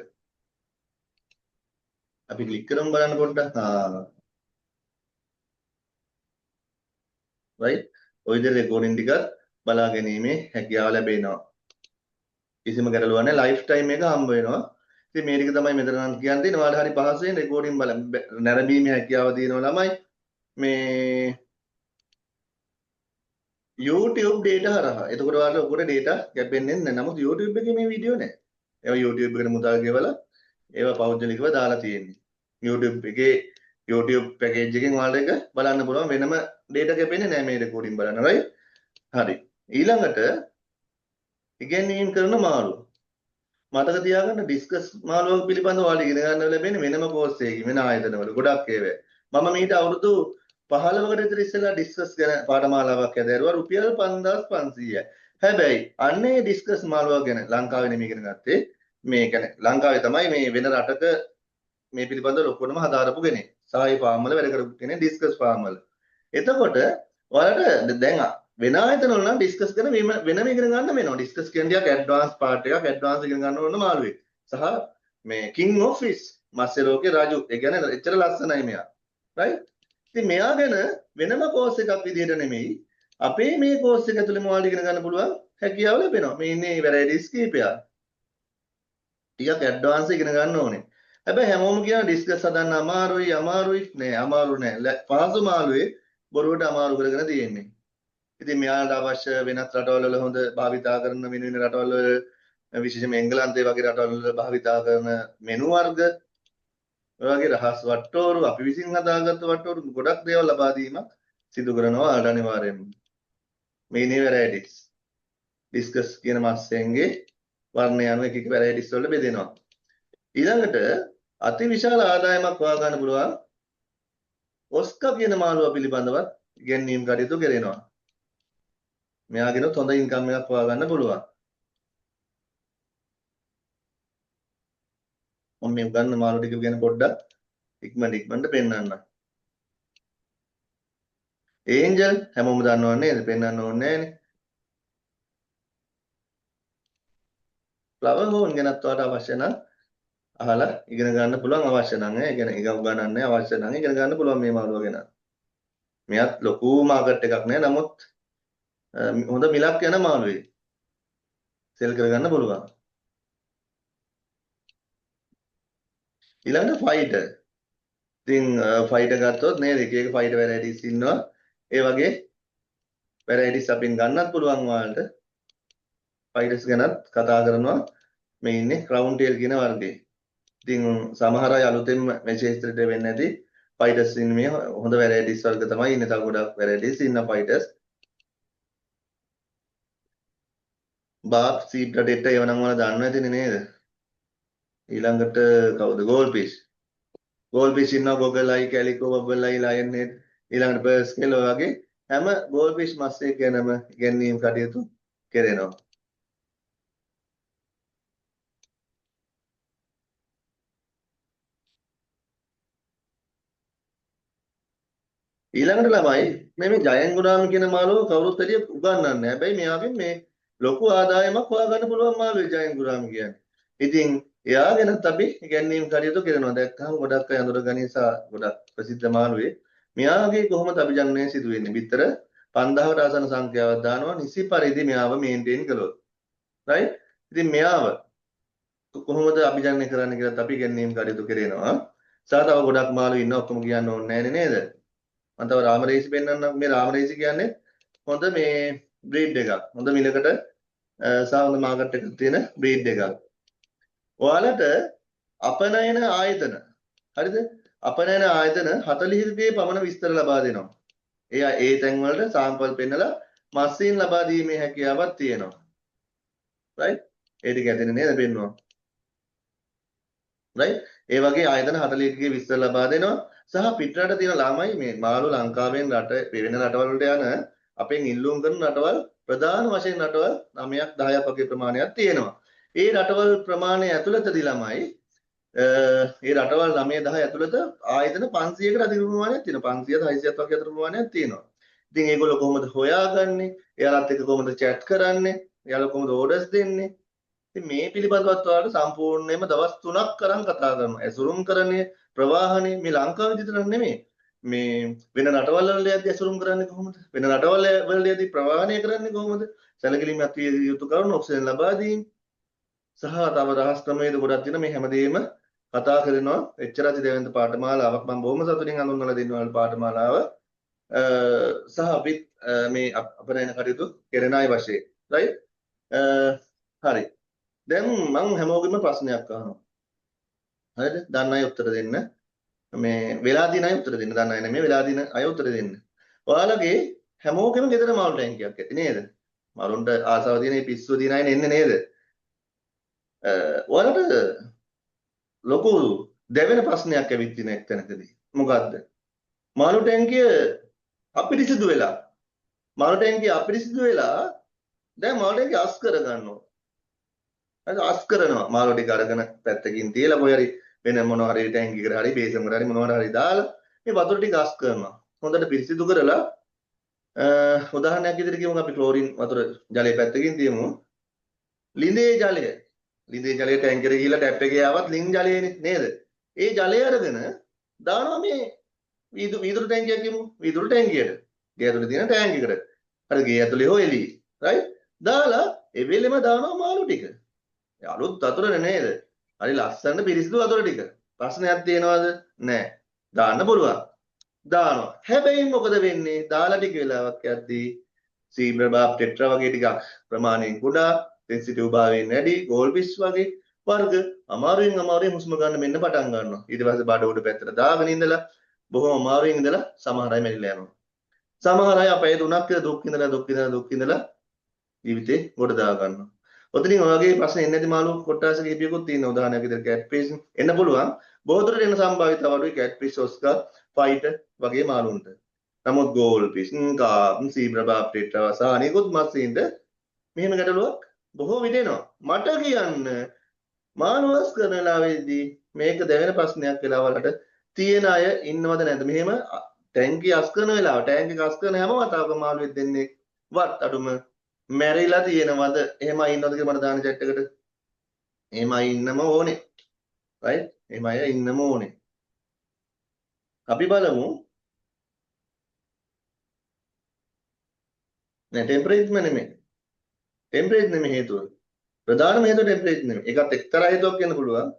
අපි ක්ලික් කරමු බලන්න පොඩ්ඩක්. ආ රයිට්. ඔය විදිහට රෙකෝඩින් ටිකත් බලා ගැනීමේ හැකියාව ලැබෙනවා. කිසිම ගැටලුවක් නැහැ. ලයිෆ් ටයිම් එක හම්බ වෙනවා. ඉතින් මේ ටික තමයි මෙතන නම් කියන්න තියෙන්නේ. ඔයාලට හරි පහසුවෙන් රෙකෝඩින් නැරඹීමේ හැකියාව තියෙනවා ළමයි. මේ YouTube data හරහා. එතකොට ඔයාලට ඔකට data කැපෙන්නේ නැහැ. නමුත් YouTube එකේ මේ වීඩියෝ නැහැ. ඒවා YouTube එකට මුදල් ගෙවලා ඒවා පෞද්ගලිකව දාලා තියෙන්නේ. YouTube එකේ YouTube package එකෙන් ඔයාලට ඒක බලන්න පුළුවන්. වෙනම data කැපෙන්නේ නැහැ මේ රෙකෝඩින් බලන්න. රයිට්? හරි. ඊළඟට ඉගැන්වීම් කරන මාළු. මතක තියාගන්න ඩිස්කස් මාළුවක් පිළිබඳව ඔයාලා ඉගෙන ගන්න ලැබෙන්නේ වෙනම කෝස් එකකින් වෙන ආයතනවල ගොඩක් ඒවා. මම මීට අවුරුදු 15කට විතර ඉස්සෙල්ලා ඩිස්කස් ගැන පාඨමාලාවක් හැදෑරුවා රුපියල් 5500යි. හැබැයි අන්නේ ඩිස්කස් මාළුවක් ගැන ලංකාවේ නෙමෙයි ඉගෙන ගත්තේ. මේ කියන්නේ ලංකාවේ තමයි මේ වෙන රටක මේ පිළිබඳව ලොකුවටම හදාරපු කෙනෙක්. සහාය ෆාම් වල වැඩ කරපු කෙනෙක් ඩිස්කස් ෆාම් වල. එතකොට ඔයාලට දැන් වෙන ආයතන වල නම් ඩිස්කස් කරන වෙනම ඉගෙන ගන්න වෙනවා. ඩිස්කස් කියන ටිකක් ඇඩ්වාන්ස් පාර්ට් එකක් ඇඩ්වාන්ස් ඉගෙන ගන්න ඕන මාළුවෙක්. සහ මේ කිං ඔෆ් ෆිෂ් මත්ස්‍ය ලෝකේ රජු. ඒ කියන්නේ එච්චර ලස්සනයි මෙයා. රයිට්? ඉතින් මෙයා ගැන වෙනම කෝස් එකක් විදිහට නෙමෙයි අපේ මේ කෝස් එක ඇතුළේම ඔයාලට ඉගෙන ගන්න පුළුවන් හැකියාව ලැබෙනවා. මේ ඉන්නේ වැරයිටිස් කීපයක්. ටිකක් ඇඩ්වාන්ස් ඉගෙන ගන්න ඕනේ. හැබැයි හැමෝම කියන ඩිස්කස් හදන්න අමාරුයි අමාරුයි නෑ අමාරු නෑ. පහසු මාළුවේ බොරුවට අමාරු කරගෙන තියෙන්නේ. ඉතින් මෙයාලට අවශ්‍ය වෙනත් රටවල් වල හොඳ භාවිතා කරන වෙන වෙන රටවල් වල විශේෂයෙන්ම එංගලන්තේ වගේ රටවල් වල භාවිතා කරන මෙනු වර්ග ඔය වගේ රහස් වට්ටෝරු අපි විසින් හදාගත්ත වට්ටෝරු ගොඩක් දේවල් ලබා දීමක් සිදු කරනවා ඔයාලට අනිවාර්යයෙන්ම. මේ ඉන්නේ වැරයිටිස්. ඩිස්කස් කියන මත්ස්‍යයන්ගේ වර්ණය අනුව එක එක වැරයිටිස් වලට බෙදෙනවා. ඊළඟට අතිවිශාල ආදායමක් හොයා ගන්න පුළුවන් ඔස්කා කියන මාළුවා පිළිබඳවත් ඉගැන්වීම් කටයුතු කෙරෙනවා. මෙයාගෙනුත් හොඳ ඉන්කම් එකක් හොයා ගන්න පුළුවන්. මම මේ උගන්න මාළු ටික ගැන පොඩ්ඩක් ඉක්මනට ඉක්මනට පෙන්වන්නම්. ඒන්ජල් හැමෝම දන්නව නේද? පෙන්වන්න ඕනේ නෑනේ. ෆ්ලවර් හෝන් ගැනත් ඔයාලට අවශ්‍ය නම් අහලා ඉගෙන ගන්න පුළුවන් අවශ්‍ය නම් ඈ. ඒ කියන්නේ ඉගෙන උගන්නන්නේ අවශ්‍ය නම් ඉගෙන ගන්න පුළුවන් මේ මාළුවා ගැන. මෙයත් ලොකු මාකට් එකක් නෑ. නමුත් හොඳ මිලක් යන මාළුවෙක්. සෙල් කරගන්න පුළුවන්. ඊළඟට ෆයිටර්. ඉතින් ෆයිටර් ගත්තොත් නේද එක එක ෆයිටර් වැරයිටිස් ඉන්නවා. ඒ වගේ වැරයිටිස් අපින් ගන්නත් පුළුවන් ඔයාලට. ෆයිටර්ස් ගැනත් කතා කරනවා. මේ ඉන්නේ ක්‍රවුන් ටේල් කියන වර්ගයේ. ඉතින් සමහර අය අලුතෙන්ම මේ ක්ෂේත්‍රයට වෙන්නේ නැති ෆයිටර්ස් ඉන්නේ මේ හොඳ වැරයිටිස් වර්ග තමයි ඉන්නේ. තව ගොඩක් වැරයිටිස් ඉන්න ෆයිටර්ස්. බාබ් සීබ්‍රා ටෙට්ටා ඒව නම් ඔයාලා දන්නවා ඇතිනේ නේද? ඊළඟට කවුද? Gold fish. ගෝල්ඩ් ෆිෂ් ඉන්නවා goggle eye, calico, bubble eye, lion head, ඊළඟට පර්ල් ස්කේල් ඔය වගේ හැම ගෝල්ඩ් ෆිෂ් මත්ස්‍යයක් ගැනම ඉගැන්වීම් කටයුතු කෙරෙනවා. ඊළඟට ළමයි මේ මේ ජයන් ගුණාම කියන මාළුව කවුරුත් වැඩිය උගන්වන්නේ නැහැ. හැබැයි මෙයාගෙන් මේ ලොකු ආදායමක් හොයාගන්න පුළුවන් මාළුවේ ජයන් ගුණාම කියන්නේ. ඉතින් එයා ගැනත් අපි ඉගැන්වීම් කටයුතු කරනවා. දැක්කහම ගොඩක් අය අඳුරගනි සහ ගොඩක් ප්‍රසිද්ධ මාළුවේ. මෙයාගේ කොහොමද අභිජනනය සිදු වෙන්නේ? බිත්තර 5000ට ආසන්න සංඛ්‍යාවක් දානවා නිසි පරිදි මෙයාව මේන්ටේන් කළොත්. රයිට්? ඉතින් මෙයාව කොහොමද අභිජනනය කරන්න කියලාත් අපි ඉගැන්වීම් කටයුතු කරනවා. සහ තව ගොඩක් මාළු ඉන්න ඔක්කොම කියන්න ඕනේ නෑනේ නේද? මම තව රාමරේසි පෙන්නන්නම්. මේ රාමරේසි කියන්නේ හොඳ මේ බ්‍රීඩ් එකක්. හොඳ මිලකට සහ හොඳ මාකට් එකක් තියෙන බ්‍රීඩ් එකක්. ඔයාලට අපනයන ආයතන හරිද? අපනයන ආයතන 40කේ පමණ විස්තර ලබා දෙනවා. එයා ඒ තැන් වලට සාම්පල් පෙන්නලා මස්සින් ලබා දීමේ හැකියාවක් තියෙනවා. රයිට්? ඒ ටික ඇතිනේ නේද පෙන්නුවා. රයිට්? ඒ වගේ ආයතන 40කේ විස්තර ලබා දෙනවා. සහ පිටරට තියෙන ළමයි මේ මාළු ලංකාවෙන් රට වෙන රටවල් වලට යන අපෙන් ඉල්ලුම් කරන රටවල් ප්‍රධාන වශයෙන් රටවල් 9ක් 10ක් වගේ ප්‍රමාණයක් තියෙනවා. ඒ රටවල් ප්‍රමාණය ඇතුළතදී ළමයි ඒ රටවල් 9 10 ඇතුළත ආයතන 500කට අධික ප්‍රමාණයක් තියෙනවා. 500 600ක් වගේ අතර ප්‍රමාණයක් තියෙනවා. ඉතින් ඒගොල්ලෝ කොහොමද හොයාගන්නේ? එයාලත් එක්ක කොහොමද චැට් කරන්නේ? එයාලා කොහොමද ඕඩර්ස් දෙන්නේ? ඉතින් මේ පිළිබඳවත් ඔයාලට සම්පූර්ණයෙන්ම දවස් 3ක් කරන් කතා කරනවා. ඇසුරුම් කරන්නේ ප්‍රවාහනේ මේ ලංකාවේ විතරක් නෙමෙයි. මේ වෙන රටවල් වල යද්දී ඇසුරුම් කරන්නේ කොහොමද? වෙන රටවල් වල යද්දී ප්‍රවාහනය කරන්නේ කොහොමද? සැලකිලිමත් විය යුතු කරුණු ඔක්සිජන් ලබා දීම සහ තව රහස් ක්‍රමවේද ගොඩක් තියෙන මේ හැමදේම කතා කරනවා. එච්චර අති දෙවන්ත පාඨමාලාවක් මම බොහොම සතුටින් හඳුන්වලා දෙන්නවා ඔයාලට පාඨමාලාව. සහ අපිත් මේ අපනයන කටයුතු කෙරෙන අය වශයෙන්. රයිට්? හරි. දැන් මං හැමෝගෙම ප්‍රශ්නයක් අහනවා. හරිද? දන්න අය උත්තර දෙන්න. මේ වෙලා දින අය උත්තර දෙන්න. දන්න අය නෙමෙයි වෙලා දින අය උත්තර දෙන්න. ඔයාලගේ හැමෝගෙම ගෙදර මාළු ටැංකියක් ඇති නේද? මාළුන්ට ආසාව තියෙන මේ පිස්සුව තියෙන අය එන්නේ නේද? ඔයාලට ලොකු දැවෙන ප්‍රශ්නයක් ඇවිත් තියෙන එක්තැනකදී. මොකද්ද? මාළු ටැංකිය අපිරිසිදු වෙලා. මාළු ටැංකිය අපිරිසිදු වෙලා දැන් මාළු ටැංකිය අස් කරගන්නවා. හරිද? අස් කරනවා. මාළු ටික අරගෙන පැත්තකින් තියලා කොහේ හරි වෙන මොනවා හරි ටැංකියකට හරි බේසමකට හරි මොනවා හරි දාලා මේ වතුර ටික අස් කරනවා. හොඳට පිරිසිදු කරලා උදාහරණයක් විදිහට කියමු අපි ක්ලෝරින් වතුර ජලය පැත්තකින් තියමු. ලිඳේ ජලය. ලිඳේ ජලය ටැංකියට ගිහිල්ලා ටැප් එකේ ආවත් ලින් ජලයනේ නේද? ඒ ජලය අරගෙන දානවා මේ වීදුරු ටැංකියක් කියමු. වීදුරු ටැංකියට. ගේ ඇතුලේ තියෙන ටැංකියකට. හරි ගේ ඇතුලේ හෝ එළියේ. රයිට්? දාලා ඒ වෙලෙම දානවා මාළු ටික. ඒ අලුත් වතුරනේ නේද? හරි ලස්සන පිරිසිදු වතුර ටික. ප්‍රශ්නයක් තියෙනවද? නෑ. දාන්න පුළුවන්. දානවා. හැබැයි මොකද වෙන්නේ? දාලා ටික වෙලාවක් යද්දී සීබ්‍රා බාබ් ටෙට්‍රා වගේ ටිකක් ප්‍රමාණයෙන් කුඩා, සෙන්සිටිව් භාවයෙන් වැඩි, ගෝල්ඩ් ෆිෂ් වගේ වර්ග අමාරුවෙන් අමාරුවෙන් හුස්ම ගන්න මෙන්න පටන් ගන්නවා. ඊට පස්සේ බඩ උඩ පැත්තට දාගෙන ඉඳලා බොහොම අමාරුවෙන් ඉඳලා සමහර අය මැරිලා යනවා. සමහර අය අපේ තුනක් විතර දුක් විඳලා දුක් විඳලා දුක් විඳලා ජීවිතේ ගොඩ දා ගන්නවා. ඔතනින් ඔය වගේ ප්‍රශ්න එන්නේ නැති මාළු කොට්ටාස කිහිපයකුත් තියෙනවා. උදාහරණයක් විදිහට කැට් ෆිෂ් එන්න පුළුවන්. බොහෝ දුරට එන සම්භාවිතාව අඩුයි කැට් ෆිෂ්, ඔස්කා, ෆයිටර් වගේ මාළුන්ට. නමුත් ගෝල්ඩ් ෆිෂ්, කාප්, සීබ්‍රා බාබ් ටෙට්‍රා සහ අනෙකුත් මත්ස්‍යයින්ට මෙහෙම ගැටලුවක් බොහෝ විට එනවා. මට කියන්න මාළු අස් කරන වෙලාවේදී මේක දැවෙන ප්‍රශ්නයක් වෙලාවලට තියෙන අය ඉන්නවද නැද්ද? මෙහෙම ටැංකිය අස් කරන වෙලාව, ටැංකිය අස් කරන හැම වතාවකම මාළුවෙක් දෙන්නේ වත් අඩුම මැරිලා තියෙනවද? එහෙම අය ඉන්නවද කියලා මට දාන්න චැට් එකට. එහෙම අය ඉන්නම ඕනේ. රයිට්? එහෙම අය ඉන්නම ඕනේ. අපි බලමු. නෑ ටෙම්පරේචර් නෙමෙයි. ටෙම්පරේචර් නෙමෙයි හේතුව. ප්‍රධානම හේතුව ටෙම්පරේචර් නෙමෙයි. ඒකත් එක්තරා හේතුවක් වෙන්න පුළුවන්.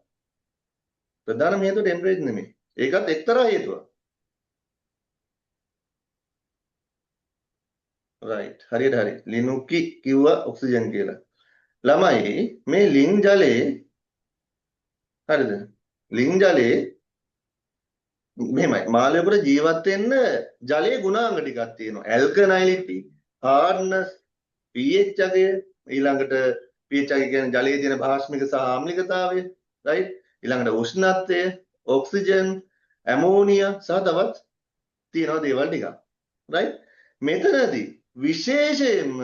ප්‍රධානම හේතුව ටෙම්පරේචර් නෙමෙයි. ඒකත් එක්තරා හේතුවක්. රයිට්. හරියට හරි. ලිනුකි කිව්වා ඔක්සිජන් කියලා. ළමයි මේ ලින් ජලයේ හරිද? ලින් ජලයේ මෙහෙමයි. මාළයෙකුට ජීවත් වෙන්න ජලයේ ගුණාංග ටිකක් තියෙනවා. ඇල්කනයිලිටි, හાર્ඩ්නස්, pH අගය, ඊළඟට pH අගය කියන්නේ ජලයේ තියෙන භාෂ්මික සහ ආම්ලිකතාවය, රයිට්? ඊළඟට උෂ්ණත්වය, ඔක්සිජන්, ඇමෝනියා සහ තවත් තියෙනවා දේවල් ටිකක්. රයිට්? මෙතනදී විශේෂයෙන්ම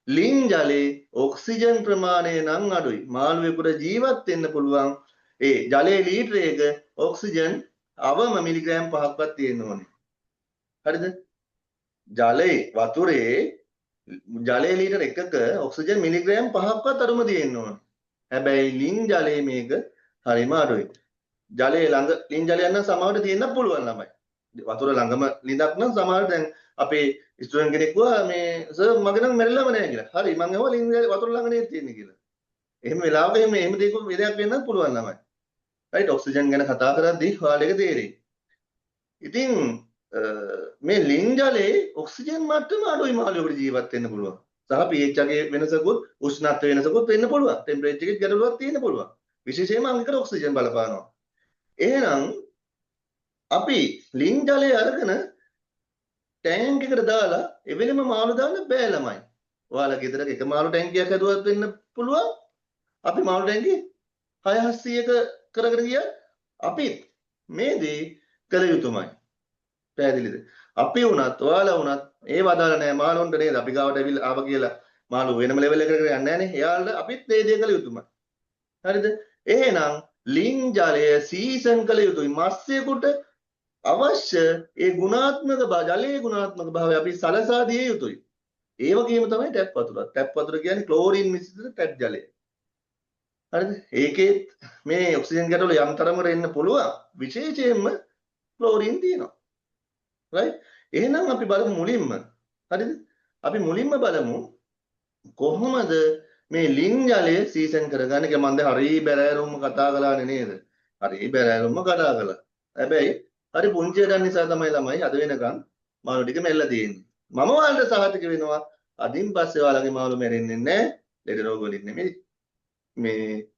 ලින් ජලයේ ඔක්සිජන් ප්‍රමාණය නම් අඩුයි. මාළුවෙකුට ජීවත් වෙන්න පුළුවන් ඒ ජලයේ ලීටරයක ඔක්සිජන් අවම මිලිග්‍රෑම් 5ක්වත් තියෙන්න ඕනේ. හරිද? ජලයේ වතුරේ ජලයේ ලීටර එකක ඔක්සිජන් මිලිග්‍රෑම් 5ක්වත් අඩුම තියෙන්න ඕනේ. හැබැයි ලින් ජලයේ මේක හරිම අඩුයි. ජලයේ ළඟ ලින් ජලයක් නම් සමහරට තියෙන්න පුළුවන් ළමයි. වතුර ළඟම ලිඳක් නම් සමහරට දැන් අපේ ස්ටුඩන්ට් කෙනෙක් කිව්වා මේ සර් මගේ නම් මැරිලාම නෑ කියලා. හරි මං ඇහුවා ලින් ජලයේ වතුර ළඟ නේද තියෙන්නේ කියලා. එහෙම වෙලාවක එහෙම එහෙම දෙයක දෙයක් වෙන්නත් පුළුවන් ළමයි. රයිට් ඔක්සිජන් ගැන කතා කරද්දී ඔයාලා ඒක තේරෙයි. ඉතින් මේ ලින් ජලයේ ඔක්සිජන් මට්ටම අඩුයි මාළුවෙකුට ජීවත් වෙන්න පුළුවන්. සහ pH එකේ වෙනසකුත් උෂ්ණත්ව වෙනසකුත් වෙන්න පුළුවන්. ටෙම්පරේචර් එකේ ගැටලුවක් තියෙන්න පුළුවන්. විශේෂයෙන්ම අංගිකට ඔක්සිජන් බලපානවා. එහෙනම් අපි ලින් ජලය අරගෙන ටැංක් එකට දාලා එවෙලෙම මාළු දාන්න බෑ ළමයි. ඔයාලා ගෙදරක එක මාළු ටැංකියක් හැදුවත් වෙන්න පුළුවන්. අපි මාළු ටැංකි 600ක කරගෙන ගියත් අපිත් මේ දේ කළ යුතුමයි. පැහැදිලිද? අපි වුණත් ඔයාලා වුණත් ඒව අදාළ නෑ මාළුන්ට නේද? අපි ගාවට ඇවිල්ලා ආව කියලා මාළු වෙනම ලෙවල් එකකට යන්නේ නෑනේ. එයාලට අපිත් මේ දේ කළ යුතුමයි. හරිද? එහෙනම් ලින් ජලය සීසන් කළ යුතුයි. මත්ස්‍යයෙකුට අවශ්‍ය ඒ ගුණාත්මක ජලයේ ගුණාත්මක භාවය අපි සලසා දිය යුතුයි. ඒ වගේම තමයි ටැප් වතුරත්. ටැප් වතුර කියන්නේ ක්ලෝරින් මිශ්‍රිත ටැප් ජලය. හරිද? ඒකේත් මේ ඔක්සිජන් ගැටලු යම් තරමකට එන්න පුළුවන්. විශේෂයෙන්ම ක්ලෝරින් තියෙනවා. රයිට්? එහෙනම් අපි බලමු මුලින්ම. හරිද? අපි මුලින්ම බලමු කොහොමද මේ ලින් ජලය සීසන් කරගන්නේ කියලා. මම දැන් හරි බැරෑරුම්ම කතා කළානේ නේද? හරි බැරෑරුම්ම කතා කළා. හැබැයි හරි පුංචි වැඩක් නිසා තමයි ළමයි අද වෙනකන් මාළු ටික මැරිලා තියෙන්නේ. මම ඔයාලට සහතික වෙනවා අදින් පස්සේ ඔයාලගේ මාළු මැරෙන්නේ නැහැ. ලෙඩ රෝග වලින් නෙමෙයි. මේ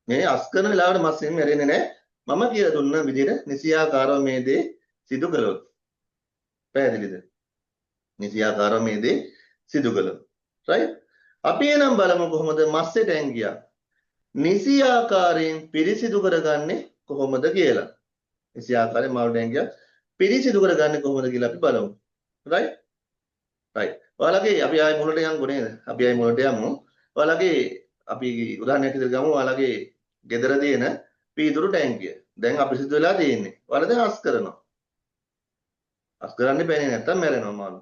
මේ අස් කරන වෙලාවට මස් එහෙම මැරෙන්නේ නැහැ. මම කියලා දුන්න විදිහට නිසියාකාරව මේ දේ සිදු කළොත්. පැහැදිලිද? නිසියාකාරව මේ දේ සිදු කළොත්. රයිට්? අපි එනම් බලමු කොහොමද මස්සේ ටැංකියක් නිසියාකාරයෙන් පිරිසිදු කරගන්නේ කොහොමද කියලා. නිසියාකාරයෙන් මාළු ටැංකියක් පිරිසිදු කරගන්නේ කොහොමද කියලා අපි බලමු. රයිට්? රයිට්. ඔයාලගේ අපි ආයේ මුලට යන්කෝ නේද? අපි ආයේ මුලට යමු. ඔයාලගේ අපි උදාහරණයක් විදිහට ගමු. ඔයාලගේ ගෙදර තියෙන පීතුරු ටැංකිය. දැන් අපිරිසිදු වෙලා තියෙන්නේ. ඔයාලා දැන් අස් කරනවා. අස් කරන්න බෑනේ නැත්තම් මැරෙනවා මාළු.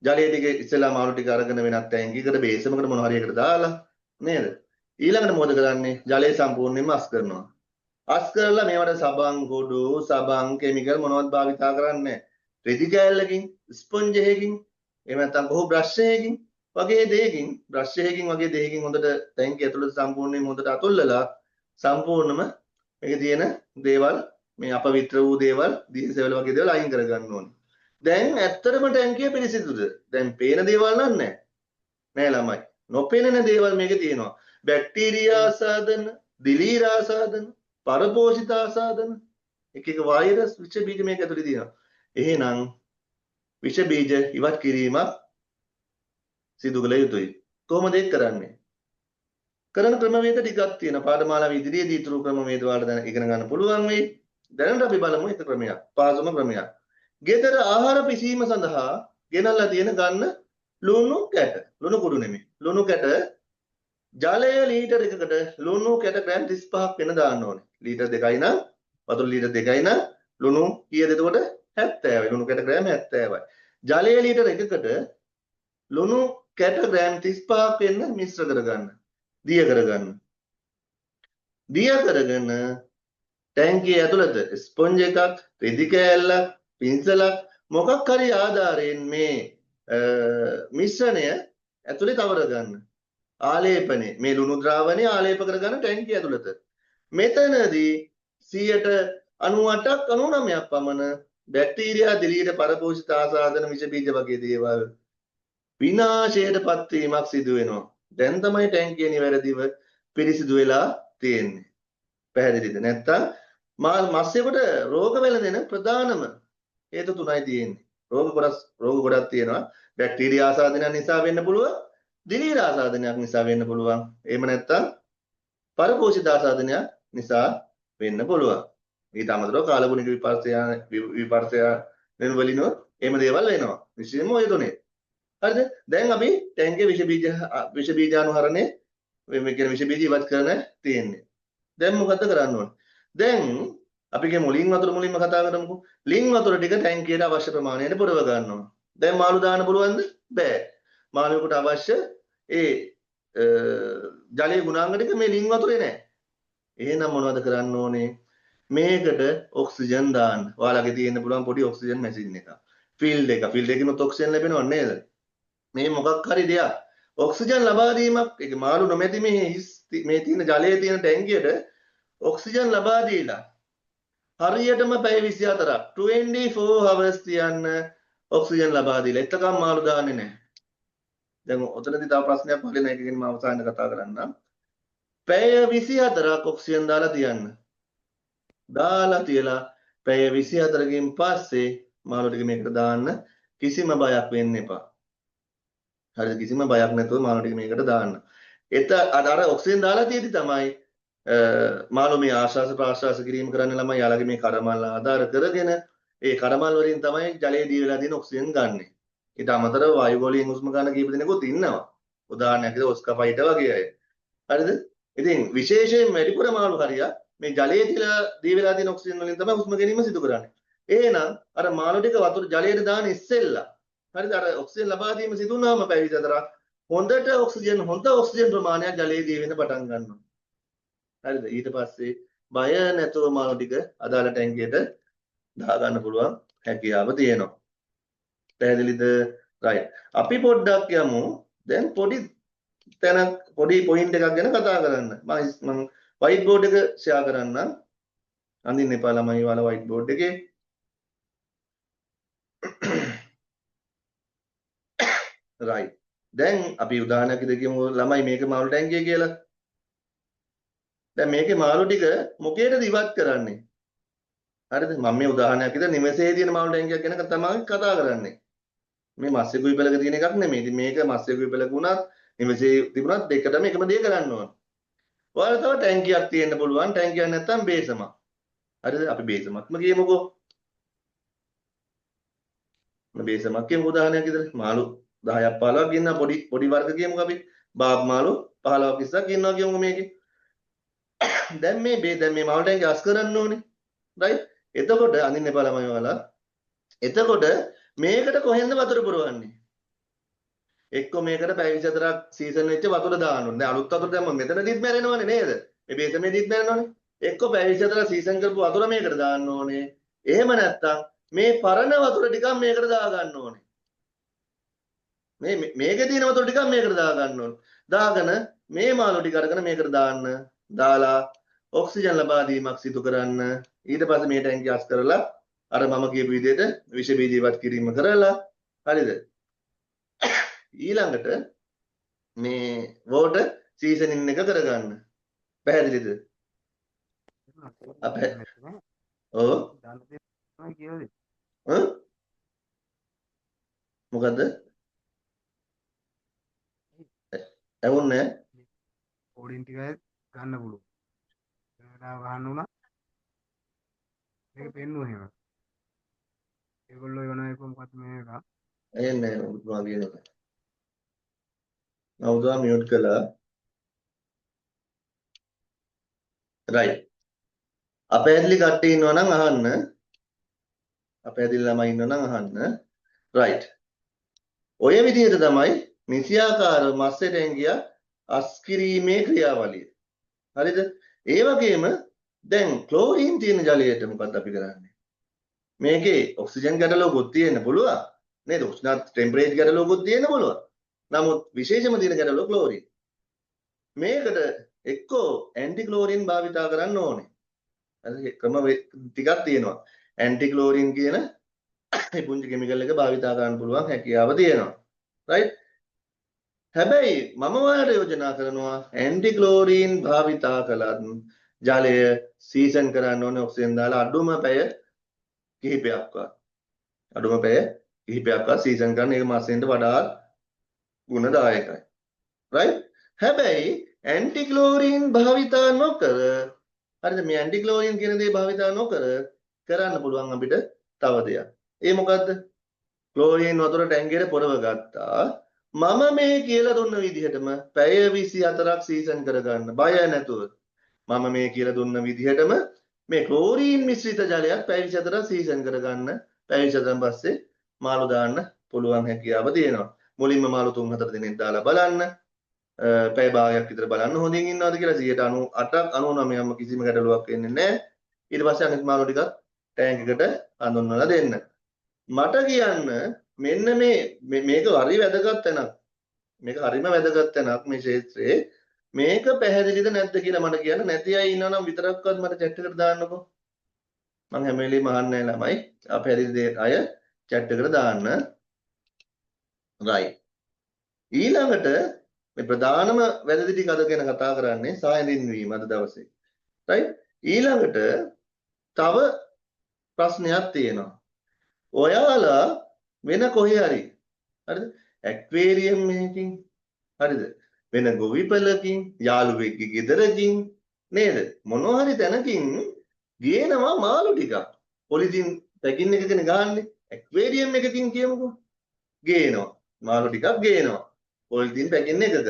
ජලය ටික ඉස්සෙල්ලා මාළු ටික අරගෙන වෙනත් ටැංකියකට බේසමකට මොන හරි එකකට දාලා නේද? ඊළඟට මොකද කරන්නේ? ජලය සම්පූර්ණයෙන්ම අස් කරනවා. අස් කරලා මේවට සබන් කුඩු, සබන් කෙමිකල් මොනවත් භාවිතා කරන්නේ නැහැ. රෙදි කෑල්ලකින්, ස්පොන්ජ් එකකින්, එහෙම නැත්නම් කොහොම බ්‍රෂ් එකකින් වගේ දෙයකින්, බ්‍රෂ් එකකින් වගේ දෙයකින් හොඳට ටැංකිය ඇතුළත සම්පූර්ණයෙන්ම හොඳට අතුල්ලලා සම්පූර්ණම මේකේ තියෙන දේවල්, මේ අපවිත්‍ර වූ දේවල්, දීසෙවල වගේ දේවල් අයින් කරගන්න ඕනේ. දැන් ඇත්තටම ටැංකිය පිරිසිදුද? දැන් පේන දේවල් නම් නෑ. නෑ ළමයි. නොපෙනෙන දේවල් මේකේ තියෙනවා. බැක්ටීරියා ආසාදන, දිලීර ආසාදන, පරපෝෂිත ආසාදන, එක එක වෛරස් විෂ බීජ මේක ඇතුලේ තියෙනවා. එහෙනම් විෂ බීජ ඉවත් කිරීමක් සිදු කළ යුතුයි. කොහොමද ඒක කරන්නේ? කරන ක්‍රමවේද ටිකක් තියෙනවා. පාඨමාලාව ඉදිරියේදී ඉතුරු ක්‍රමවේද වලට දැන ඉගෙන ගන්න පුළුවන් වෙයි. දැනට අපි බලමු එක ක්‍රමයක්. පහසුම ක්‍රමයක්. ගෙදර ආහාර පිසීම සඳහා ගෙනල්ලා තියෙන ගන්න ලුණු කැට. ලුණු කුඩු නෙමෙයි. ලුණු කැට ජලය ලීටර් එකකට ලුණු කැට ග්‍රෑම් 35ක් වෙන දාන්න ඕනේ. ලීටර් 2යි නම් වතුර ලීටර් 2යි නම් ලුණු කීයද එතකොට? 70යි. ලුණු කැට ග්‍රෑම් 70යි. ජලය ලීටර් එකකට ලුණු කැට ග්‍රෑම් 35ක් වෙන්න මිශ්‍ර කරගන්න. දිය කරගන්න. දිය කරගෙන ටැංකිය ඇතුළත ස්පොන්ජ් එකක්, රෙදි කෑල්ලක්, පින්සලක් මොකක් හරි ආධාරයෙන් මේ මිශ්‍රණය ඇතුලේ තවර ගන්න. ආලේපනේ මේ ලුණු ද්‍රාවණය ආලේප කරගන්න ටැංකිය ඇතුළත. මෙතනදී 98ක් 99ක් පමණ බැක්ටීරියා, දිලීර, පරපෝෂිත ආසාදන, විෂ බීජ වගේ දේවල් විනාශයට පත්වීමක් සිදු වෙනවා. දැන් තමයි ටැංකිය නිවැරදිව පිරිසිදු වෙලා තියෙන්නේ. පැහැදිලිද? නැත්තම් මත්ස්‍යකට රෝග වැළඳෙන ප්‍රධානම හේතු තුනයි තියෙන්නේ. රෝග ගොඩක් තියෙනවා. බැක්ටීරියා ආසාදනයක් නිසා වෙන්න පුළුවන්, දිලීර ආසාදනයක් නිසා වෙන්න පුළුවන්. එහෙම නැත්තම් පරපෝෂිත ආසාදනයක් නිසා වෙන්න පුළුවන්. ඊට අමතරව කාලගුණික විපර්ශය වලිනොත් එහෙම දේවල් වෙනවා. විශේෂයෙන්ම ඔය තුනේ. හරිද? දැන් අපි ටැංකියේ විෂ බීජානුහරණය මේ කියන්නේ විෂ බීජ ඉවත් කරන තියෙන්නේ. දැන් මොකද්ද කරන්න ඕනේ? දැන් අපි කියමු ලින් වතුර මුලින්ම කතා කරමුකෝ. ලින් වතුර ටික ටැංකියට අවශ්‍ය ප්‍රමාණයට පුරව ගන්නවා. දැන් මාළු දාන්න පුළුවන්ද? බෑ. මාළුවෙකුට අවශ්‍ය ඒ ජලයේ ගුණාංග ටික මේ ලින් වතුරේ නෑ. එහෙනම් මොනවද කරන්න ඕනේ? මේකට ඔක්සිජන් දාන්න. ඔයාලගේ තියෙන්න පුළුවන් පොඩි ඔක්සිජන් මැෂින් එකක්. ෆීල්ඩ් එක. ෆීල්ඩ් එකකිනුත් ඔක්සිජන් ලැබෙනව නේද? මේ මොකක් හරි දෙයක් ඔක්සිජන් ලබා දීමක්. ඒක මාළු නොමැති මේ මේ තියෙන ජලයේ තියෙන ටැංකියට ඔක්සිජන් ලබා දීලා හරියටම පැය 24ක් 24 hours තියන්න ඔක්සිජන් ලබා දීලා. එතකම් මාළු දාන්නේ නැහැ. දැන් ඔතනදී තව ප්‍රශ්නයක් වලින් ඒක ගැන මම අවසානයේ කතා කරන්නම්. පැය 24ක් ඔක්සිජන් දාලා තියන්න. දාලා තියලා පැය 24කින් පස්සේ මාළු ටික මේකට දාන්න කිසිම බයක් වෙන්න එපා. හරිද? කිසිම බයක් නැතුව මාළු ටික මේකට දාන්න. එත අර ඔක්සිජන් දාලා තියෙදි තමයි මාළු මේ ආශ්වාස ප්‍රාශ්වාස කිරීම කරන්න ළමයි යාළගේ මේ කරමල් ආධාර කරගෙන ඒ කරමල් වලින් තමයි ජලයේ දී වෙලා තියෙන ඔක්සිජන් ගන්නෙ. ඊට අමතරව වායු ගෝලයෙන් හුස්ම ගන්න කීප දෙනෙකුත් ඉන්නවා. උදාහරණයක් විදිහට ඔස්කා ෆයිටර් වගේ අය. හරිද? ඉතින් විශේෂයෙන් වැඩිපුර මාළු හරියක් මේ ජලයේ තියලා දී වෙලා තියෙන ඔක්සිජන් වලින් තමයි හුස්ම ගැනීම සිදු කරන්නේ. එහෙනම් අර මාළු ටික වතුර ජලයට දාන ඉස්සෙල්ලා හරිද? අර ඔක්සිජන් ලබා දීම සිදු වුණාම පැය 24ක් හොඳට ඔක්සිජන් හොඳ ඔක්සිජන් ප්‍රමාණයක් ජලයේ දී වෙන පටන් ගන්නවා. හරිද? ඊට පස්සේ බය නැතුව මාළු ටික අදාළ ටැංකියට දාගන්න පුළුවන් හැකියාව තියෙනවා. පැහැදිලිද? රයිට්. අපි පොඩ්ඩක් යමු දැන් පොඩි තැනක් පොඩි පොයින්ට් එකක් ගැන කතා කරන්න. මම වයිට් බෝඩ් එක ෂෙයා කරන්නම්. අඳින්න එපා ළමයි ඔයාලා වයිට් බෝඩ් එකේ. රයිට්. දැන් අපි උදාහරණයක් විදිහට කියමු ළමයි මේක මාළු ටැංකිය කියලා. දැන් මේකේ මාළු ටික මොකේද ඉවත් කරන්නේ? හරිද? මම මේ උදාහරණයක් විදිහට නිවසේ තියෙන මාළු ටැංකියක් ගැන තමයි කතා කරන්නේ. මේ මත්ස්‍ය කුයිපලක තියෙන එකක් නෙමෙයි. ඉතින් මේක මත්ස්‍ය කුයිපලක වුණත් නිවසේ තිබුණත් දෙකටම එකම දේ කරන්න ඕන. ඔයාලා තව ටැංකියක් තියෙන්න පුළුවන්. ටැංකියක් නැත්තම් බේසමක්. හරිද? අපි බේසමක්ම කියමුකෝ. බේසමක් කියමු උදාහරණයක් විදිහට. මාළු 10ක් 15ක් ඉන්නවා පොඩි පොඩි වර්ග කියමුකෝ අපි. බාබ් මාළු 15ක් 20ක් ඉන්නවා කියමුකෝ මේකේ. දැන් මේ දැන් මේ මාළු ටැංකිය අස් කරන්න ඕනේ. රයිට්? එතකොට අඳින්න එපා ළමයි ඔයාලා. එතකොට මේකට කොහෙන්ද වතුර පුරවන්නේ? එක්ක මේකට පැය 24ක් සීසන් වෙච්ච වතුර දාන්න ඕනේ. දැන් අලුත් වතුර දැම්මම මෙතනදිත් මැරෙනවනේ නේද? මේ බේසමේදීත් මැරෙනවනේ. එක්ක පැය 24ක් සීසන් කරපු වතුර මේකට දාන්න ඕනේ. එහෙම නැත්තම් මේ පරණ වතුර ටිකක් මේකට දාගන්න ඕනේ. මේ මේකේ තියෙන වතුර ටිකක් මේකට දාගන්න ඕනේ. දාගෙන මේ මාළු ටික අරගෙන මේකට දාන්න. දාලා ඔක්සිජන් ලබා දීමක් සිදු කරන්න. ඊට පස්සේ මේ ටැංකිය අස් කරලා අර මම කියපු විදිහට විෂ බීජ ඉවත් කිරීම කරලා හරිද? ඊළඟට මේ වෝටර් සීසනින් එක කරගන්න. පැහැදිලිද? අපේ ඔව් ඈ මොකද්ද? ඇහුන්නේ නැහැ. කෝඩින් ටික ගන්න පුළුවන්. වෙන වෙලාව ගහන්න උනා. මේක පෙන්නුවා එහෙම. ඒගොල්ලෝ එවන එක මොකද්ද මේ එක? ඇහෙන්නේ නැහැ ඔබතුමා කියන එක. මම ඔබතුමා මියුට් කළා. රයිට්. අපැහැදිලි කට්ටිය ඉන්නවා නම් අහන්න. අපැහැදිලි ළමයි ඉන්නවා නම් අහන්න. රයිට්. ඔය විදිහට තමයි නිසියාකාර මත්ස්‍ය ටැංකිය අස් කිරීමේ ක්‍රියාවලිය. හරිද? ඒ වගේම දැන් ක්ලෝරින් තියෙන ජලයට මොකද්ද අපි කරන්නේ? මේකේ ඔක්සිජන් ගැටලුවකුත් තියෙන්න පුළුවන්. නේද? උෂ්ණ ටෙම්පරේචර් ගැටලුවකුත් තියෙන්න පුළුවන්. නමුත් විශේෂම තියෙන ගැටලුව ක්ලෝරින්. මේකට එක්කෝ ඇන්ටි ක්ලෝරින් භාවිතා කරන්න ඕනේ. හරි ක්‍රම ටිකක් තියෙනවා. ඇන්ටි ක්ලෝරින් කියන මේ පුංචි කෙමිකල් එක භාවිතා කරන්න පුළුවන් හැකියාව තියෙනවා. රයිට්? හැබැයි මම ඔයාලට යෝජනා කරනවා ඇන්ටි ක්ලෝරින් භාවිතා කළත් ජලය සීසන් කරන්න ඕනේ ඔක්සිජන් දාලා අඩුම පැය කිහිපයක්වත්. අඩුම පැය කිහිපයක්වත් සීසන් කරන්න ඒක මත්ස්‍යන්ට වඩා ගුණදායකයි. රයිට්? හැබැයි ඇන්ටි ක්ලෝරින් භාවිතා නොකර හරිද මේ ඇන්ටි ක්ලෝරින් කියන දේ භාවිතා නොකර කරන්න පුළුවන් අපිට තව දෙයක්. ඒ මොකද්ද? ක්ලෝරින් වතුර ටැංකියට පොරව ගත්තා. මම මේ කියලා දුන්න විදිහටම පැය 24ක් සීසන් කරගන්න බය නැතුව. මම මේ කියලා දුන්න විදිහටම මේ ක්ලෝරින් මිශ්‍රිත ජලයක් පැය 24ක් සීසන් කරගන්න. පැය 24න් පස්සේ මාළු දාන්න පුළුවන් හැකියාව තියෙනවා. මුලින්ම මාළු 3-4 දෙනෙක් දාලා බලන්න. පැය භාගයක් විතර බලන්න හොඳින් ඉන්නවද කියලා 98ක් 99ක්ම කිසිම ගැටලුවක් වෙන්නේ නැහැ. ඊට පස්සේ අනිත් මාළු ටිකත් ටැංක් එකට හඳුන්වලා දෙන්න. මට කියන්න මෙන්න මේ මේක හරි වැදගත් තැනක්. මේක හරිම වැදගත් තැනක් මේ ක්ෂේත්‍රයේ. මේක පැහැදිලිද නැද්ද කියලා මට කියන්න. නැති අය ඉන්නවා නම් විතරක්වත් මට චැට් එකට දාන්නකෝ. මං හැම වෙලෙම අහන්නේ නැහැ ළමයි. අපැහැදිලි අය චැට් එකට දාන්න. රයිට්. ඊළඟට මේ ප්‍රධානම වැදගත් ටික අද ගැන කතා කරන්නේ සායඳින්වීම අද දවසේ. රයිට්. ඊළඟට තව ප්‍රශ්නයක් තියෙනවා. ඔයාලා වෙන කොහේ හරි හරිද? ඇක්වේරියම් එකකින් හරිද? වෙන ගොවිපලකින් යාළුවෙක්ගේ ගෙදරකින් නේද? මොනවා හරි තැනකින් ගේනවා මාළු ටිකක්. පොලිතින් පැකින් එකකනේ ගහන්නේ. ඇක්වේරියම් එකකින් කියමුකෝ. ගේනවා. මාළු ටිකක් ගේනවා. පොලිතින් පැකින් එකක.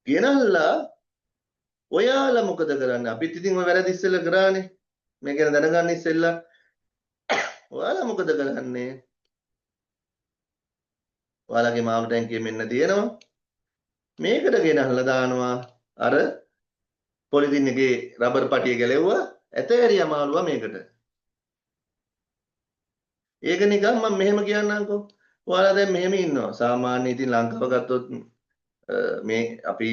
ගෙනල්ලා ඔයාලා මොකද කරන්නේ? අපිත් ඉතින් ඔය වැරදි ඉස්සෙල්ලා කරානේ. මේ ගැන දැනගන්න ඉස්සෙල්ලා ඔයාලා මොකද කරන්නේ? ඔයාලගේ මාළු ටැංකිය මෙන්න තියෙනවා. මේකට ගෙනල්ලා දානවා අර පොලිතින් එකේ රබර් පටිය ගැලෙව්වා ඇතෑරියා මාළුවා මේකට. ඒක නිකන් මම මෙහෙම කියන්නම්කෝ. ඔයාලා දැන් මෙහෙම ඉන්නවා. සාමාන්‍ය ඉතින් ලංකාව ගත්තොත් මේ අපි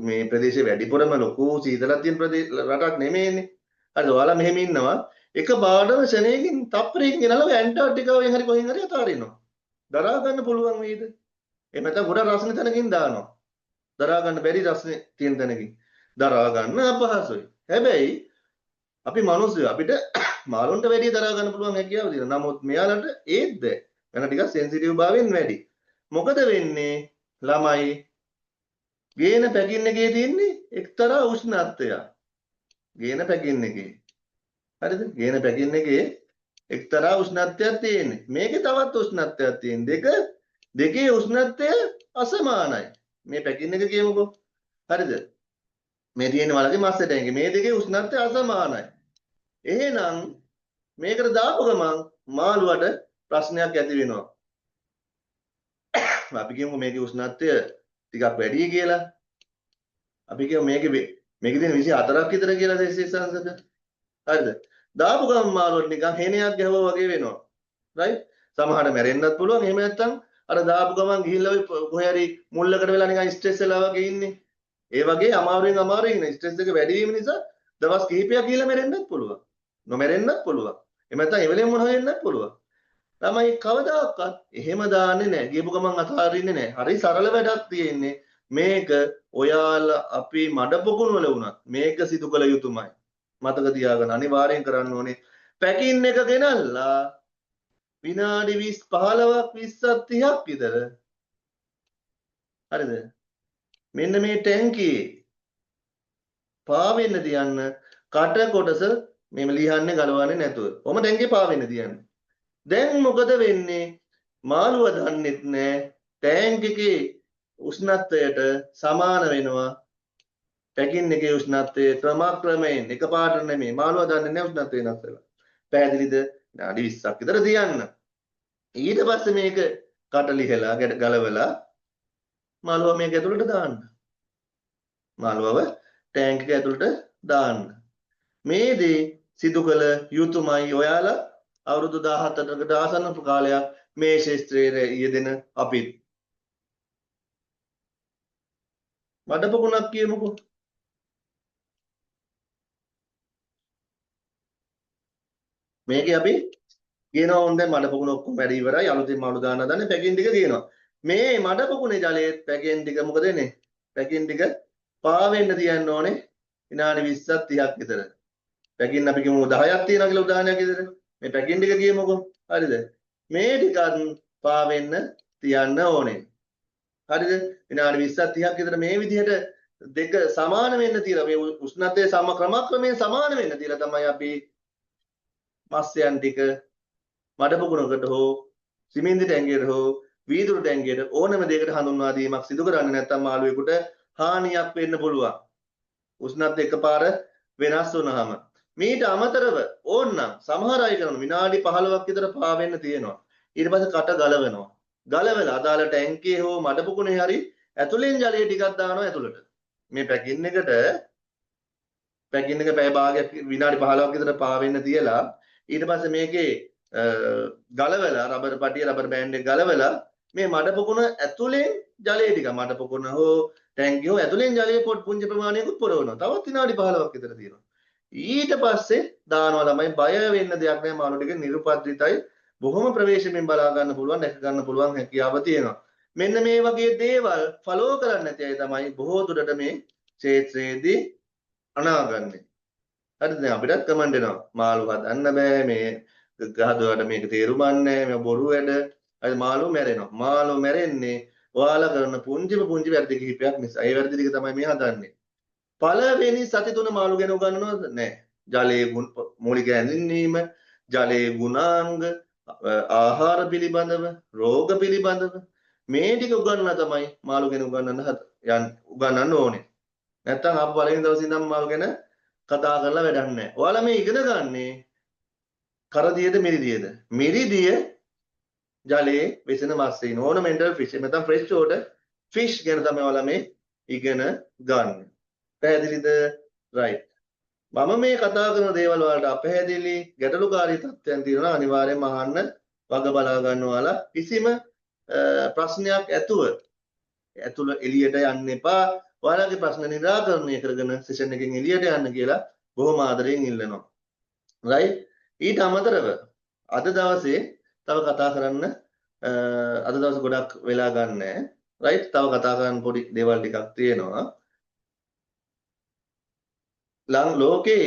මේ ප්‍රදේශේ වැඩිපුරම ලොකු සීතලක් තියෙන ප්‍රදේශ රටක් නෙමෙයිනේ. හරිද? ඔයාලා මෙහෙම ඉන්නවා. එක පාඩම ක්ෂණයකින් තප්පරයකින් ගෙනල්ලා ඔය ඇන්ටාර්ක්ටිකාවෙන් හරි කොහෙන් හරි අතාරිනවා. දරා ගන්න පුළුවන් වෙයිද? එහෙම නැත්නම් ගොඩක් රස්නේ තැනකින් දානවා. දරා ගන්න බැරි රස්නේ තියෙන තැනකින් දරා ගන්න අපහසුයි. හැබැයි අපි මිනිස්සු අපිට මාළුන්ට වැඩිය දරා ගන්න පුළුවන් හැකියාව තියෙනවා. නමුත් මෙයාලට ඒත් බෑ. වෙන ටිකක් සෙන්සිටිව් භාවයෙන් වැඩි. මොකද වෙන්නේ? ළමයි ගේන පැකින් එකේ තියෙන්නේ එක්තරා උෂ්ණත්වයක්. ගේන පැකින් එකේ. හරිද? ගේන පැකින් එකේ එක්තරා උෂ්ණත්වයක් තියෙන්නේ. මේකේ තවත් උෂ්ණත්වයක් තියෙන. දෙකේ උෂ්ණත්වය අසමානයි. මේ පැකින් එක කියමුකෝ. හරිද? මේ තියෙන වලගේ මස්ස ටැංකිය. මේ දෙකේ උෂ්ණත්වය අසමානයි. එහෙනම් මේකට දාපු ගමන් මාළුවට ප්‍රශ්නයක් ඇති වෙනවා. අපි කියමු මේකේ උෂ්ණත්වය ටිකක් වැඩි කියලා. අපි කියමු මේකේ මේකේ තියෙන 24ක් විතර කියලා සෙල්සියස් අංශක. හරිද? දාපු ගමන් මාළුවට නිකන් හෙනයක් ගැහුවා වගේ වෙනවා. රයිට්? සමහරට මැරෙන්නත් පුළුවන්. එහෙම නැත්නම් අර දාපු ගමන් ගිහිල්ලා ඔය කොහේ හරි මුල්ලකට වෙලා නිකන් ස්ට්‍රෙස් වෙලා වගේ ඉන්නේ. ඒ වගේ අමාරුවෙන් අමාරුවෙන් ඉන්න ස්ට්‍රෙස් එක වැඩි වීම නිසා දවස් කිහිපයක් ගිහිල්ලා මැරෙන්නත් පුළුවන්. නොමැරෙන්නත් පුළුවන්. එහෙම නැත්නම් එවෙලෙම මොන හරි වෙන්නත් පුළුවන්. ළමයි කවදාකවත් එහෙම දාන්නේ නැහැ. ගියපු ගමන් අතාරින්නේ නැහැ. හරි සරල වැඩක් තියෙන්නේ. මේක ඔයාලා අපි මඩ පොකුණු වල වුණත් මේක සිදු කළ යුතුමයි. මතක තියාගන්න අනිවාර්යෙන් කරන්න ඕනේ. පැකින් එක ගෙනල්ලා විනාඩි 20 15ක් 20ක් 30ක් විතර හරිද? මෙන්න මේ ටැංකියේ පාවෙන්න තියන්න කට කොටස මෙහෙම ලියන්නේ ගලවන්නේ නැතුව. ඔහම ටැංකියේ පාවෙන්න තියන්න. දැන් මොකද වෙන්නේ? මාළුව දන්නෙත් නෑ ටැංක් එකේ උෂ්ණත්වයට සමාන වෙනවා. පැකින් එකේ උෂ්ණත්වය ක්‍රමක්‍රමයෙන් එකපාරට නෙමෙයි. මාළුවා දන්නේ නෑ උෂ්ණත්වය වෙනස් වෙලා. පැහැදිලිද? විනාඩි 20ක් විතර තියන්න. ඊට පස්සේ මේක කට ලිහලා ගලවලා මාළුවා මේක ඇතුළට දාන්න. මාළුවව ටැංක් එක ඇතුළට දාන්න. මේ දේ සිදු කළ යුතුමයි. ඔයාලා අවුරුදු 17කට ආසන්න කාලයක් මේ ක්ෂේත්‍රයේ යෙදෙන අපිත්. මඩ පොකුණක් කියමුකෝ. මේකේ අපි කියනවා ඕන් දැන් මඩ පොකුණ ඔක්කොම වැඩි ඉවරයි අලුතින් මාළු දාන්න හදන්නේ පැකින් ටික කියනවා. මේ මඩ පොකුණේ ජලයේත් පැකින් ටික මොකද වෙන්නේ? පැකින් ටික පාවෙන්න තියන්න ඕනේ විනාඩි 20ක් 30ක් විතර. පැකින් අපි කියමු 10ක් තියෙනවා කියලා උදාහරණයක් විතර. මේ පැකින් ටික කියමුකෝ. හරිද? මේ ටිකත් පාවෙන්න තියන්න ඕනේ. හරිද? විනාඩි 20ක් 30ක් විතර මේ විදිහට දෙක සමාන වෙන්න තියලා මේ උෂ්ණත්වය සම ක්‍රමක්‍රමයෙන් සමාන වෙන්න තියලා තමයි අපි මත්ස්‍යයන් ටික මඩ පොකුණකට හෝ සිමෙන්ති ටැංකියට හෝ වීදුරු ටැංකියට ඕනම දෙයකට හඳුන්වා දීමක් සිදු කරන්නේ නැත්නම් මාළුවෙකුට හානියක් වෙන්න පුළුවන්. උෂ්ණත්වය එකපාර වෙනස් වුනහම. මීට අමතරව ඕනනම් සමහර අය කරන විනාඩි 15ක් විතර පාවෙන්න තියෙනවා. ඊට පස්සේ කට ගලවනවා. ගලවලා අදාළ ටැංකියේ හෝ මඩ පොකුණේ හරි ඇතුලෙන් ජලය ටිකක් දානවා ඇතුලට. මේ පැකින් එකට පැකින් එක පැය භාගයක් විනාඩි 15ක් විතර පාවෙන්න තියලා ඊට පස්සේ මේකේ ගලවලා රබර් පටිය රබර් බෑන්ඩ් එක ගලවලා මේ මඩ පොකුණ ඇතුලෙන් ජලය ටික මඩ පොකුණ හෝ ටැංකිය හෝ ඇතුලෙන් ජලය පොඩ් පුංචි ප්‍රමාණයකුත් පුරවනවා. තවත් විනාඩි 15ක් විතර තියෙනවා. ඊට පස්සේ දානවා ළමයි බය වෙන්න දෙයක් නෑ මාළු ටික නිරුපද්‍රිතයි. බොහොම ප්‍රවේශමෙන් බලා ගන්න පුළුවන් දැක ගන්න පුළුවන් හැකියාව තියෙනවා. මෙන්න මේ වගේ දේවල් ෆලෝ කරන්නේ නැති අය තමයි බොහෝ දුරට මේ ක්ෂේත්‍රයේදී අනාගන්නේ. හරිද? දැන් අපිටත් කමෙන්ට් එනවා. මාළු හදන්න බෑ මේ ගහදුවාට මේක තේරුම් නැහැ මේ බොරු වැඩ. හරි මාළු මැරෙනවා. මාළු මැරෙන්නේ ඔයාලා කරන පුංචිම පුංචි වැරදි කිහිපයක් නිසා. ඒ වැරදි ටික තමයි මේ හදන්නේ. පළවෙනි සති තුන මාළු ගැන උගන්වනවද? නෑ. ජලයේ මූලික හැඳින්වීම, ජලයේ ගුණාංග, ආහාර පිළිබඳව, රෝග පිළිබඳව මේ ටික උගන්වලා තමයි මාළු ගැන උගන්වන්න උගන්වන්න ඕනේ. නැත්තම් ආපු පළවෙනි දවසේ ඉඳන් මාළු ගැන කතා කරලා වැඩක් නෑ. ඔයාලා මේ ඉගෙන ගන්නේ කරදියද මිරිදියද? මිරිදිය ජලයේ වෙසෙන මත්ස්‍යයින් ඕනමෙන්ටල් ෆිෂ් එහෙම නැත්නම් ෆ්‍රෙෂ් වෝටර් ෆිෂ් ගැන තමයි ඔයාලා මේ ඉගෙන ගන්න. පැහැදිලිද? රයිට්. මම මේ කතා කරන දේවල් වලට අපැහැදිලි ගැටලුකාරී තත්ත්වයන් තියෙනවා අනිවාර්යයෙන්ම අහන්න වග බලා ගන්න ඔයාලා කිසිම ප්‍රශ්නයක් ඇතුව ඇතුළ එළියට යන්න එපා. ඔයාලගේ ප්‍රශ්න නිරාකරණය කරගෙන සෙෂන් එකෙන් එළියට යන්න කියලා බොහොම ආදරයෙන් ඉල්ලනවා. රයිට්. ඊට අමතරව අද දවසේ තව කතා කරන්න අද දවසේ ගොඩක් වෙලා ගන්න නෑ. රයිට්. තව කතා කරන්න පොඩි දේවල් ටිකක් තියෙනවා. ලෝකේ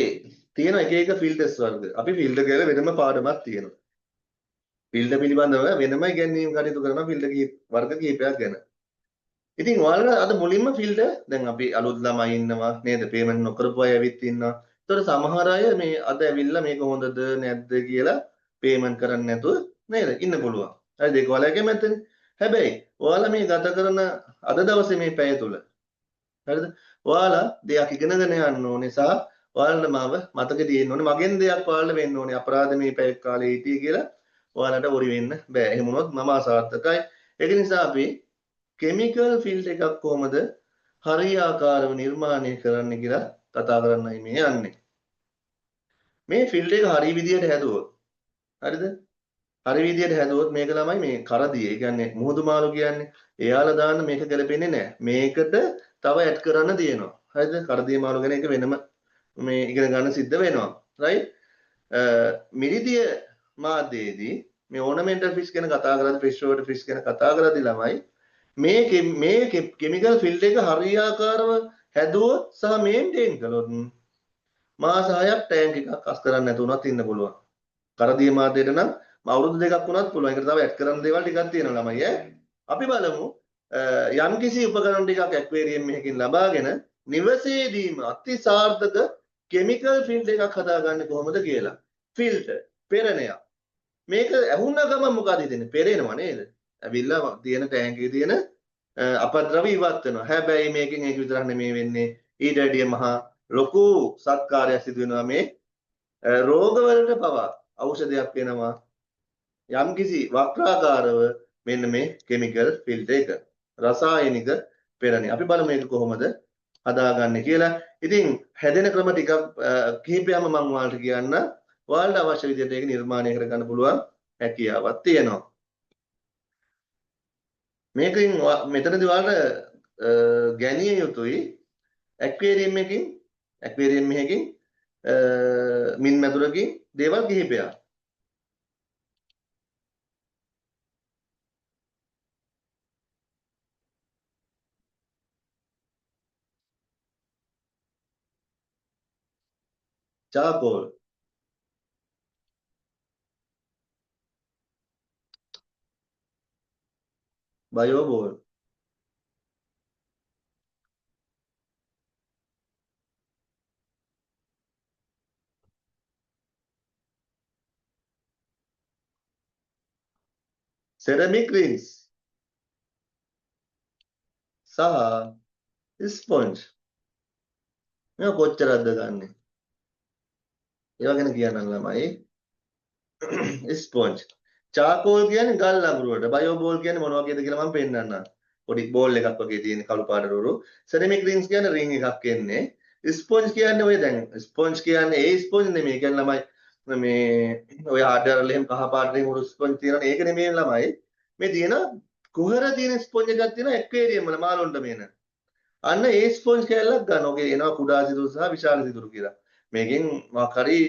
තියෙන එක එක ෆිල්ටර්ස් වර්ග. අපි ෆිල්ටර් කියලා වෙනම පාඩමක් තියෙනවා. ෆිල්ටර් පිළිබඳව වෙනම ඉගැන්වීම් කටයුතු කරන ෆිල්ටර් වර්ග කිහිපයක් ගැන. ඉතින් ඔයාලා අද මුලින්ම ෆිල්ටර් දැන් අපි අලුත් ළමයි ඉන්නවා නේද? පේමන්ට් නොකරපු අය ඇවිත් ඉන්නවා. ඒතකොට සමහර අය මේ අද ඇවිල්ලා මේක හොඳද නැද්ද කියලා පේමන්ට් කරන්නේ නැතුව නේද ඉන්න පුළුවන්. හරිද? ඒක ඔයාලා කැමැත්තනේ. හැබැයි ඔයාලා මේ ගත කරන අද දවසේ මේ පැය තුල හරිද? ඔයාලා දෙයක් ඉගෙනගෙන යන්න ඕනේ සහ ඔයාලට මාව මතක තියෙන්න ඕනේ මගෙන් දෙයක් ඔයාලට වෙන්න ඕනේ අපරාධ මේ පැය කාලේ හිටියේ කියලා ඔයාලට වරි වෙන්න බෑ. එහෙම වුණොත් මම අසාර්ථකයි. ඒක නිසා අපි කෙමිකල් ෆිල්ටර් එකක් කොහොමද හරියාකාරව නිර්මාණය කරන්න කියලා කතා කරන්නයි මේ යන්නේ. මේ ෆිල්ටර් එක හරි විදියට හැදුවොත්, හරිද? හරි විදියට හැදුවොත් මේක ළමයි මේ කරදිය, ඒ කියන්නේ මුහුදු මාළු කියන්නේ එයාලා දාන්න මේක ගැලපෙන්නේ නැහැ. මේකට තව ඇඩ් කරන්න තියෙනවා. හරිද? කරදිය මාළු ගැන එක වෙනම මේ ඉගෙන ගන්න සිද්ධ වෙනවා. රයිට්? මිරිදිය මාධ්‍යයේදී මේ ඕනමෙන්ටල් ෆිෂ් ගැන කතා කරද්දී, ෆ්‍රෙෂ් වෝටර් ෆිෂ් ගැන කතා කරද්දී ළමයි මේ කෙමිකල් ෆිල්ටර් එක හරියාකාරව හැදුවොත් සහ මේන්ටේන් කළොත් මාස 6ක් ටැංක් එකක් අස් කරන්න නැතුව උනත් ඉන්න පුළුවන්. කරදිය මාධ්‍යයට නම් අවුරුදු 2ක් වුණත් පුළුවන්. ඒකට තව ඇඩ් කරන්න දේවල් ටිකක් තියෙනවා ළමයි ඈ. අපි බලමු යම්කිසි උපකරණ ටිකක් ඇක්වේරියම් එකකින් ලබාගෙන නිවසේදීම අතිසාර්ථක කෙමිකල් ෆිල්ටර් එකක් හදාගන්නේ කොහොමද කියලා. ෆිල්ටර් පෙරණයක්. මේක ඇහුණ ගමන් මොකද හිතෙන්නේ? පෙරෙනවා නේද? ඇවිල්ලා තියෙන ටැංක් එකේ තියෙන අපද්‍රව්‍ය ඉවත් වෙනවා. හැබැයි මේකෙන් ඒක විතරක් නෙමෙයි වෙන්නේ. ඊට වැඩිය මහා ලොකු සත්කාරයක් සිදු වෙනවා මේ රෝගවලට පවා ඖෂධයක් වෙනවා. යම්කිසි වක්‍රාකාරව මෙන්න මේ කෙමිකල් ෆිල්ටර් එක. රසායනික පෙරණි. අපි බලමු මේක කොහොමද හදාගන්නේ කියලා. ඉතින් හැදෙන ක්‍රම ටිකක් කිහිපයක්ම මම ඔයාලට කියන්න. ඔයාලට අවශ්‍ය විදිහට ඒක නිර්මාණය කරගන්න පුළුවන් හැකියාවක් තියෙනවා. මේකෙන් මෙතනදී ඔයාලට ගැනිය යුතුයි ඇක්වේරියම් එකකින් මින් මැදුරකින් දේවල් කිහිපයක්. Charcoal, bioball, ceramic rings සහ ස්පොන්ජ්. මේවා කොච්චරක්ද ගන්නෙ? ඒවා ගැන කියන්නම් ළමයි. ස්පොන්ජ්. චාකෝල් කියන්නේ ගල් අඟුරුවට. බයෝ බෝල් කියන්නේ මොන වගේද කියලා මම පෙන්නන්නම්. පොඩි බෝල් එකක් වගේ තියෙන කළු පාට රුරු. සෙරමික් රින්ග්ස් කියන්නේ රින්ග් එකක් එන්නේ. ස්පොන්ජ් කියන්නේ ඔය දැන් ස්පොන්ජ් කියන්නේ ඒ ස්පොන්ජ් නෙමෙයි. ඒ කියන්නේ ළමයි මේ ඔය හાર્ඩ්වෙයාර් වල එහෙම කහ පාට රින්ග් උරු ස්පොන්ජ් තියෙනවනේ. ඒක නෙමෙයි ළමයි. මේ තියෙන කුහර තියෙන ස්පොන්ජ් එකක් තියෙනවා ඇක්වේරියම් වල මාළුන්ට මේන. අන්න ඒ ස්පොන්ජ් කෑල්ලක් ගන්න. ඔකේ එනවා කුඩා සිදුරු සහ විශාල සිදුරු කියලා. මේකෙන් මොකක් හරි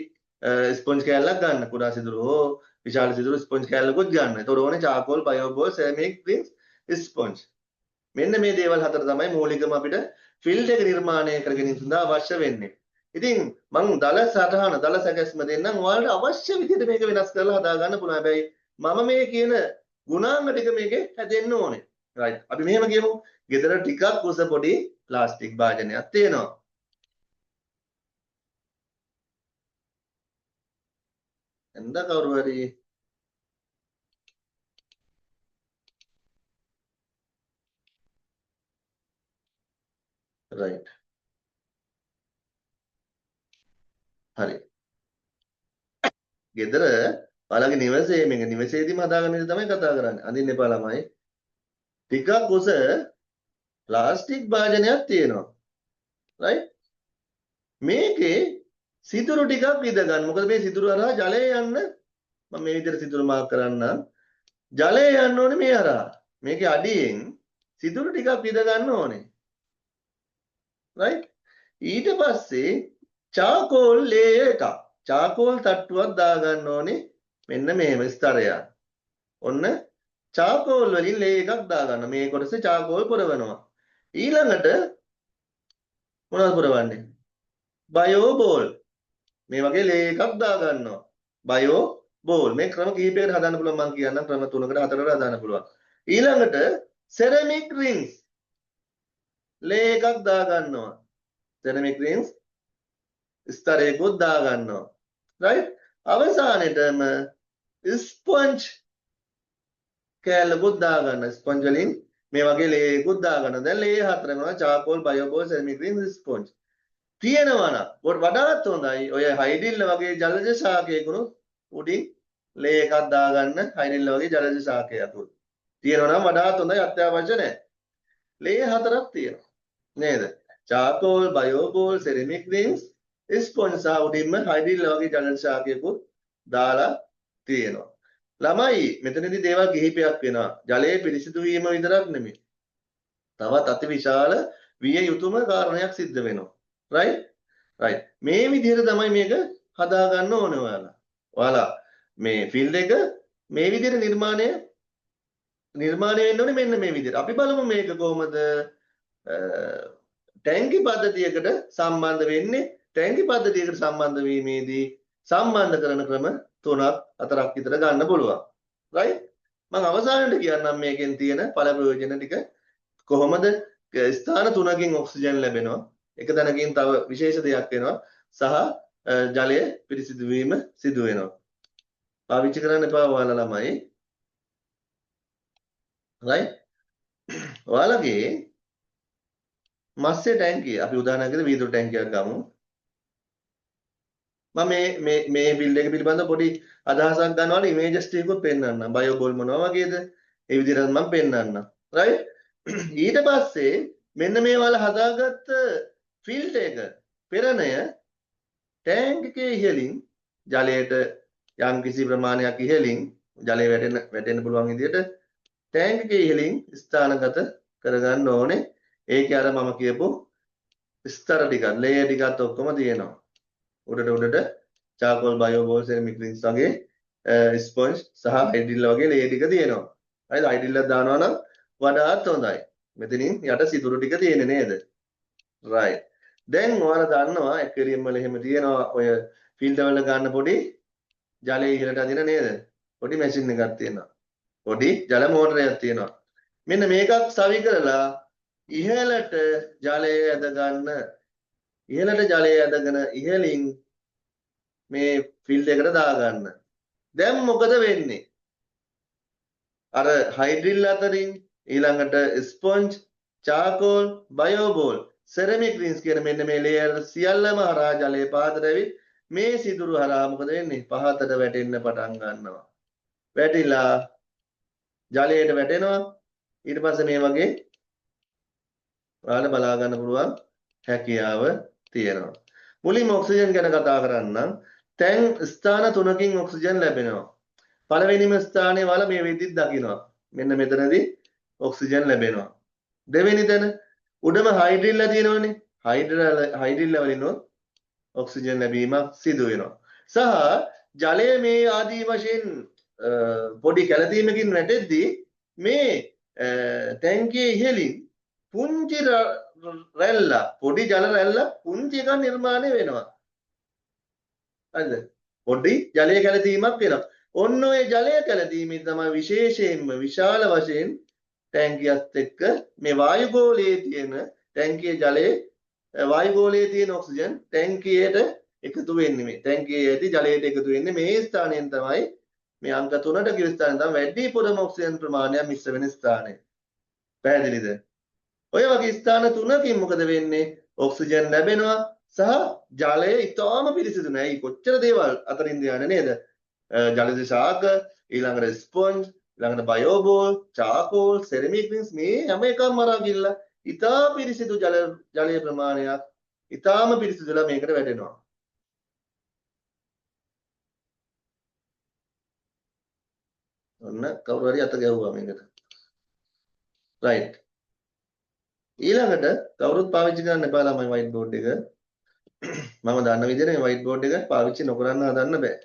ස්පොන්ජ් කෑල්ලක් ගන්න. කුඩා සිදුරු හෝ විශාල සිදුරු ස්පොන්ජ් කෑල්ලකුත් ගන්න. ඒතකොට ඕනේ charcoal, bio ball, ceramic rings, sponge. මෙන්න මේ දේවල් හතර තමයි මූලිකම අපිට ෆිල්ටර් එක නිර්මාණය කර ගැනීම සඳහා අවශ්‍ය වෙන්නේ. ඉතින් මං දල සටහන, දල සැකැස්ම දෙන්නම්. ඔයාලට අවශ්‍ය විදිහට මේක වෙනස් කරලා හදා ගන්න පුළුවන්. හැබැයි මම මේ කියන ගුණාංග ටික මේකේ හැදෙන්න ඕනේ. රයිට්. අපි මෙහෙම කියමු. ගෙදර ටිකක් උස පොඩි ප්ලාස්ටික් භාජනයක් තියෙනවා. එන්න කවුරු හරි රයිට්. හරි. ගෙදර ඔයාලගේ නිවසේ මේක නිවසේදීම හදාගන්න විදිහ තමයි කතා කරන්නේ. අඳින්න එපා ළමයි. ටිකක් උස ප්ලාස්ටික් භාජනයක් තියෙනවා. රයිට්? මේකේ සිදුරු ටිකක් විද ගන්න. මොකද මේ සිදුරු හරහා ජලය යන්න මම මේ විදිහට සිදුරු මාක් කරන්නම්. ජලය යන්න ඕනේ මේ හරහා. මේකේ අඩියෙන් සිදුරු ටිකක් විද ගන්න ඕනේ. රයිට්? ඊට පස්සේ චාකෝල් ලේයර් එකක්. චාකෝල් තට්ටුවක් දාගන්න ඕනේ මෙන්න මෙහෙම ස්තරයක්. ඔන්න චාකෝල් වලින් ලේ එකක් දාගන්න. මේ කොටසේ චාකෝල් පුරවනවා. ඊළඟට මොනවද පුරවන්නේ? Bio ball. මේ වගේ ලේ එකක් දාගන්නවා. Bio ball. මේ ක්‍රම කිහිපයකට හදන්න පුළුවන් මං කියන්නම්. ක්‍රම 3කට 4කට හදන්න පුළුවන්. ඊළඟට සෙරමික් රින්ග්ස් ලේ එකක් දාගන්නවා. සෙරමික් රින්ග්ස් ස්තරයකුත් දාගන්නවා. රයිට්? අවසානෙටම ස්පොන්ජ් කෑල්ලකුත් දාගන්න. ස්පොන්ජ් වලින් මේ වගේ ලේයකුත් දාගන්න. දැන් ලේ හතර වෙනවා. Charcoal, bio ball, ceramic rings, sponge. තියෙනවා නම් වඩාත් හොඳයි ඔය හයිඩිල්ල වගේ ජලජ ශාකයකුණු උඩින් ලේ එකක් දාගන්න. හයිඩිල්ල වගේ ජලජ ශාකයකුත් තියෙනවා නම් වඩාත් හොඳයි, අත්‍යවශ්‍ය නැහැ. ලේ හතරක් තියෙනවා. නේද? Charcoal, bioball, ceramic rings, sponge සහ උඩින්ම හයිඩ්‍රිල් වගේ ජල ශාකයකුත් දාලා තියෙනවා. ළමයි මෙතනදී දේවල් කිහිපයක් වෙනවා. ජලය පිරිසිදු වීම විතරක් නෙමෙයි. තවත් අතිවිශාල විය යුතුම කාරණයක් සිද්ධ වෙනවා. රයිට්? රයිට්. මේ විදිහට තමයි මේක හදා ගන්න ඕනේ ඔයාලා. ඔයාලා මේ ෆීල්ඩ් එක මේ විදිහට නිර්මාණය වෙන්න ඕනේ මෙන්න මේ විදිහට. අපි බලමු මේක කොහොමද ටැංකි පද්ධතියකට සම්බන්ධ වෙන්නේ. ටැංකි පද්ධතියකට සම්බන්ධ වීමේදී සම්බන්ධ කරන ක්‍රම තුනක් හතරක් විතර ගන්න පුළුවන්. රයිට්? මම අවසානයේ කියන්නම් මේකෙන් තියෙන ඵල ප්‍රයෝජන ටික කොහොමද ස්ථාන තුනකින් ඔක්සිජන් ලැබෙනවා. එක තැනකින් තව විශේෂ දෙයක් වෙනවා සහ ජලය පිරිසිදු වීම සිදු වෙනවා. පාවිච්චි කරන්න එපා ඔයාලා ළමයි. රයිට්? ඔයාලගේ මත්ස්‍ය ටැංකිය අපි උදාහරණයක් විදිහට වීදුරු ටැංකියක් ගමු. මම මේ මේ මේ බිල්ඩ් එක පිළිබඳව පොඩි අදහසක් ගන්නවල ඉමේජස් ටිකකුත් පෙන්නන්නම්. බයෝ බෝල් මොනවා වගේද? ඒ විදිහට මම පෙන්නන්නම්. රයිට්? ඊට පස්සේ මෙන්න මේ වල හදාගත්ත ෆිල්ටර් එක පෙරණය ටැංක් එකේ ඉහළින් ජලයට යම් කිසි ප්‍රමාණයක් ඉහළින් ජලය වැටෙන්න පුළුවන් විදිහට ටැංක් එකේ ඉහළින් ස්ථානගත කරගන්න ඕනේ. ඒකේ අර මම කියපු ස්තර ටිකක්, ලේයර් ටිකත් ඔක්කොම තියෙනවා. උඩට උඩට charcoal, bio ball, ceramic rings වගේ ස්පොන්ජ් සහ හයිඩ්‍රිල් වගේ ලේයර් ටික තියෙනවා. හරිද? හයිඩ්‍රිල් එකක් දානවා නම් වඩාත් හොඳයි. මෙතනින් යට සිදුරු ටික තියෙන්නේ නේද? රයිට්. දැන් ඔයාලා දන්නවා ඇක්වේරියම් වල එහෙම තියෙනවා ඔය ෆිල්ටර් වල ගන්න පොඩි ජලය ඉහළට අදින නේද? පොඩි මැෂින් එකක් තියෙනවා. පොඩි ජල මෝටරයක් තියෙනවා. මෙන්න මේකක් සවි කරලා ඉහළට ජලය ඇද ගන්න. ඉහළට ජලය ඇදගෙන ඉහළින් මේ ෆිල්ටර් එකට දාගන්න. දැන් මොකද වෙන්නේ? අර හයිඩ්‍රිල් අතරින් ඊළඟට ස්පොන්ජ්, චාකෝල්, බයෝබෝල්, සෙරමික් රින්ස් කියන මෙන්න මේ ලේයර් සියල්ලම හරහා ජලය පහතට ඇවිත් මේ සිදුරු හරහා මොකද වෙන්නේ? පහතට වැටෙන්න පටන් ගන්නවා. වැටිලා ජලයට වැටෙනවා. ඊට පස්සේ මේ වගේ ඔයාලා බලා ගන්න පුළුවන් හැකියාව තියෙනවා. මුලින්ම ඔක්සිජන් ගැන කතා කරන්නම්. තැන් ස්ථාන තුනකින් ඔක්සිජන් ලැබෙනවා. පළවෙනිම ස්ථානයේ වල මේ විදිහට දකින්නවා. මෙන්න මෙතනදී ඔක්සිජන් ලැබෙනවා. දෙවෙනි තැන උඩම හයිඩ්‍රිල්ලා තියෙනවනේ. හයිඩ්‍රිල්ලා වලින් ඔක්සිජන් ලැබීමක් සිදු වෙනවා. සහ ජලය මේ ආදී වශයෙන් පොඩි කැළතීමකින් වැටෙද්දී මේ ටැංකියේ ඉහළින් පුංචි රැල්ල, පොඩි ජල රැල්ල පුංචි එකක් නිර්මාණය වෙනවා. හරිද? පොඩි ජලය කැළතීමක් වෙනවා. ඔන්න ඔය ජලය කැළතීමේ තමයි විශේෂයෙන්ම විශාල වශයෙන් ටැංකියත් එක්ක මේ වායුගෝලයේ තියෙන ටැංකියේ ජලයේ වායුගෝලයේ තියෙන ඔක්සිජන් ටැංකියට එකතු වෙන්නේ. මේ ටැංකියේ ඇති ජලයට එකතු වෙන්නේ මේ ස්ථානයෙන් තමයි. මේ අංක 3ට කිව්ව ස්ථානය තමයි වැඩිපුරම ඔක්සිජන් ප්‍රමාණය මිශ්‍ර වෙන ස්ථානය. පැහැදිලිද? ඔය වගේ ස්ථාන තුනකින් මොකද වෙන්නේ? ඔක්සිජන් ලැබෙනවා සහ ජලය ඉතාම පිරිසිදු නෑ. කොච්චර දේවල් අතරින්ද යන්නේ නේද? ජලජ ශාක, ඊළඟට ස්පොන්ජ්, ඊළඟට බයෝබෝල්, චාකෝල්, සෙරමික් රින්ස් මේ හැම එකක්ම අරන් ගිහලා ඉතා පිරිසිදු ජලය ප්‍රමාණයක් ඉතාම පිරිසිදුලා මේකට වැටෙනවා. ඔන්න කවුරු හරි අත ගැහුවා මේකට. රයිට්. ඊළඟට කවුරුත් පාවිච්චි කරන්න එපා ළමයි වයිට් බෝඩ් එක. මම දන්න විදිහට මේ වයිට් බෝඩ් එක පාවිච්චි නොකරන්න හදන්න බෑ.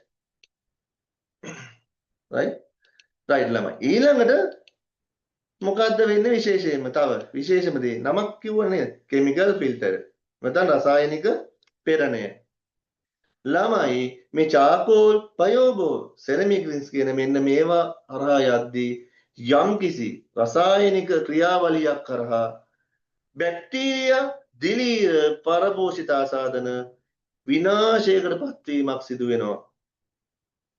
රයිට්? රයිට් ළමයි. ඊළඟට මොකද්ද වෙන්නේ විශේෂයෙන්ම තව විශේෂම දේ නමක් කිව්ව නේද? Chemical filter. නැත්නම් රසායනික පෙරණය. ළමයි මේ චාකෝල්, බයෝබෝල්, සෙරමික් රින්ස් කියන මෙන්න මේවා හරහා යද්දී යම්කිසි රසායනික ක්‍රියාවලියක් හරහා බැක්ටීරියා, දිලීර, පරපෝෂිත ආසාදන විනාශයකට පත්වීමක් සිදු වෙනවා.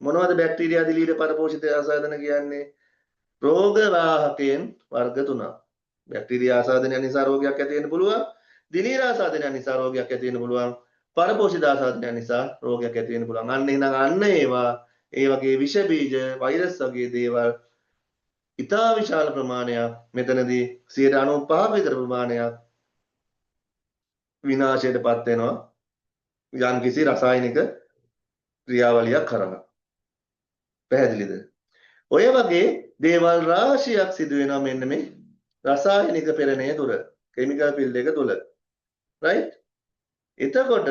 මොනවද බැක්ටීරියා, දිලීර, පරපෝෂිත ආසාදන කියන්නේ? රෝග වාහකයන් වර්ග තුනක්. බැක්ටීරියා ආසාදනය නිසා රෝගයක් ඇති වෙන්න පුළුවන්. දිලීර ආසාදනය නිසා රෝගයක් ඇති වෙන්න පුළුවන්. පරපෝෂිත ආසාදනය නිසා රෝගයක් ඇති වෙන්න පුළුවන්. අන්න එහෙනම් අන්න ඒවා ඒ වගේ විෂ බීජ, වෛරස් වගේ දේවල් ඉතා විශාල ප්‍රමාණයක්, මෙතනදී 95ක විතර ප්‍රමාණයක් විනාශයට පත් වෙනවා යම්කිසි රසායනික ක්‍රියාවලියක් කරලා. පැහැදිලිද? ඔය වගේ දේවල් රාශියක් සිදු වෙනවා මෙන්න මේ රසායනික පෙරණය තුල, කෙමිකල් ෆිල්ටර් එක තුල. රයිට්? එතකොට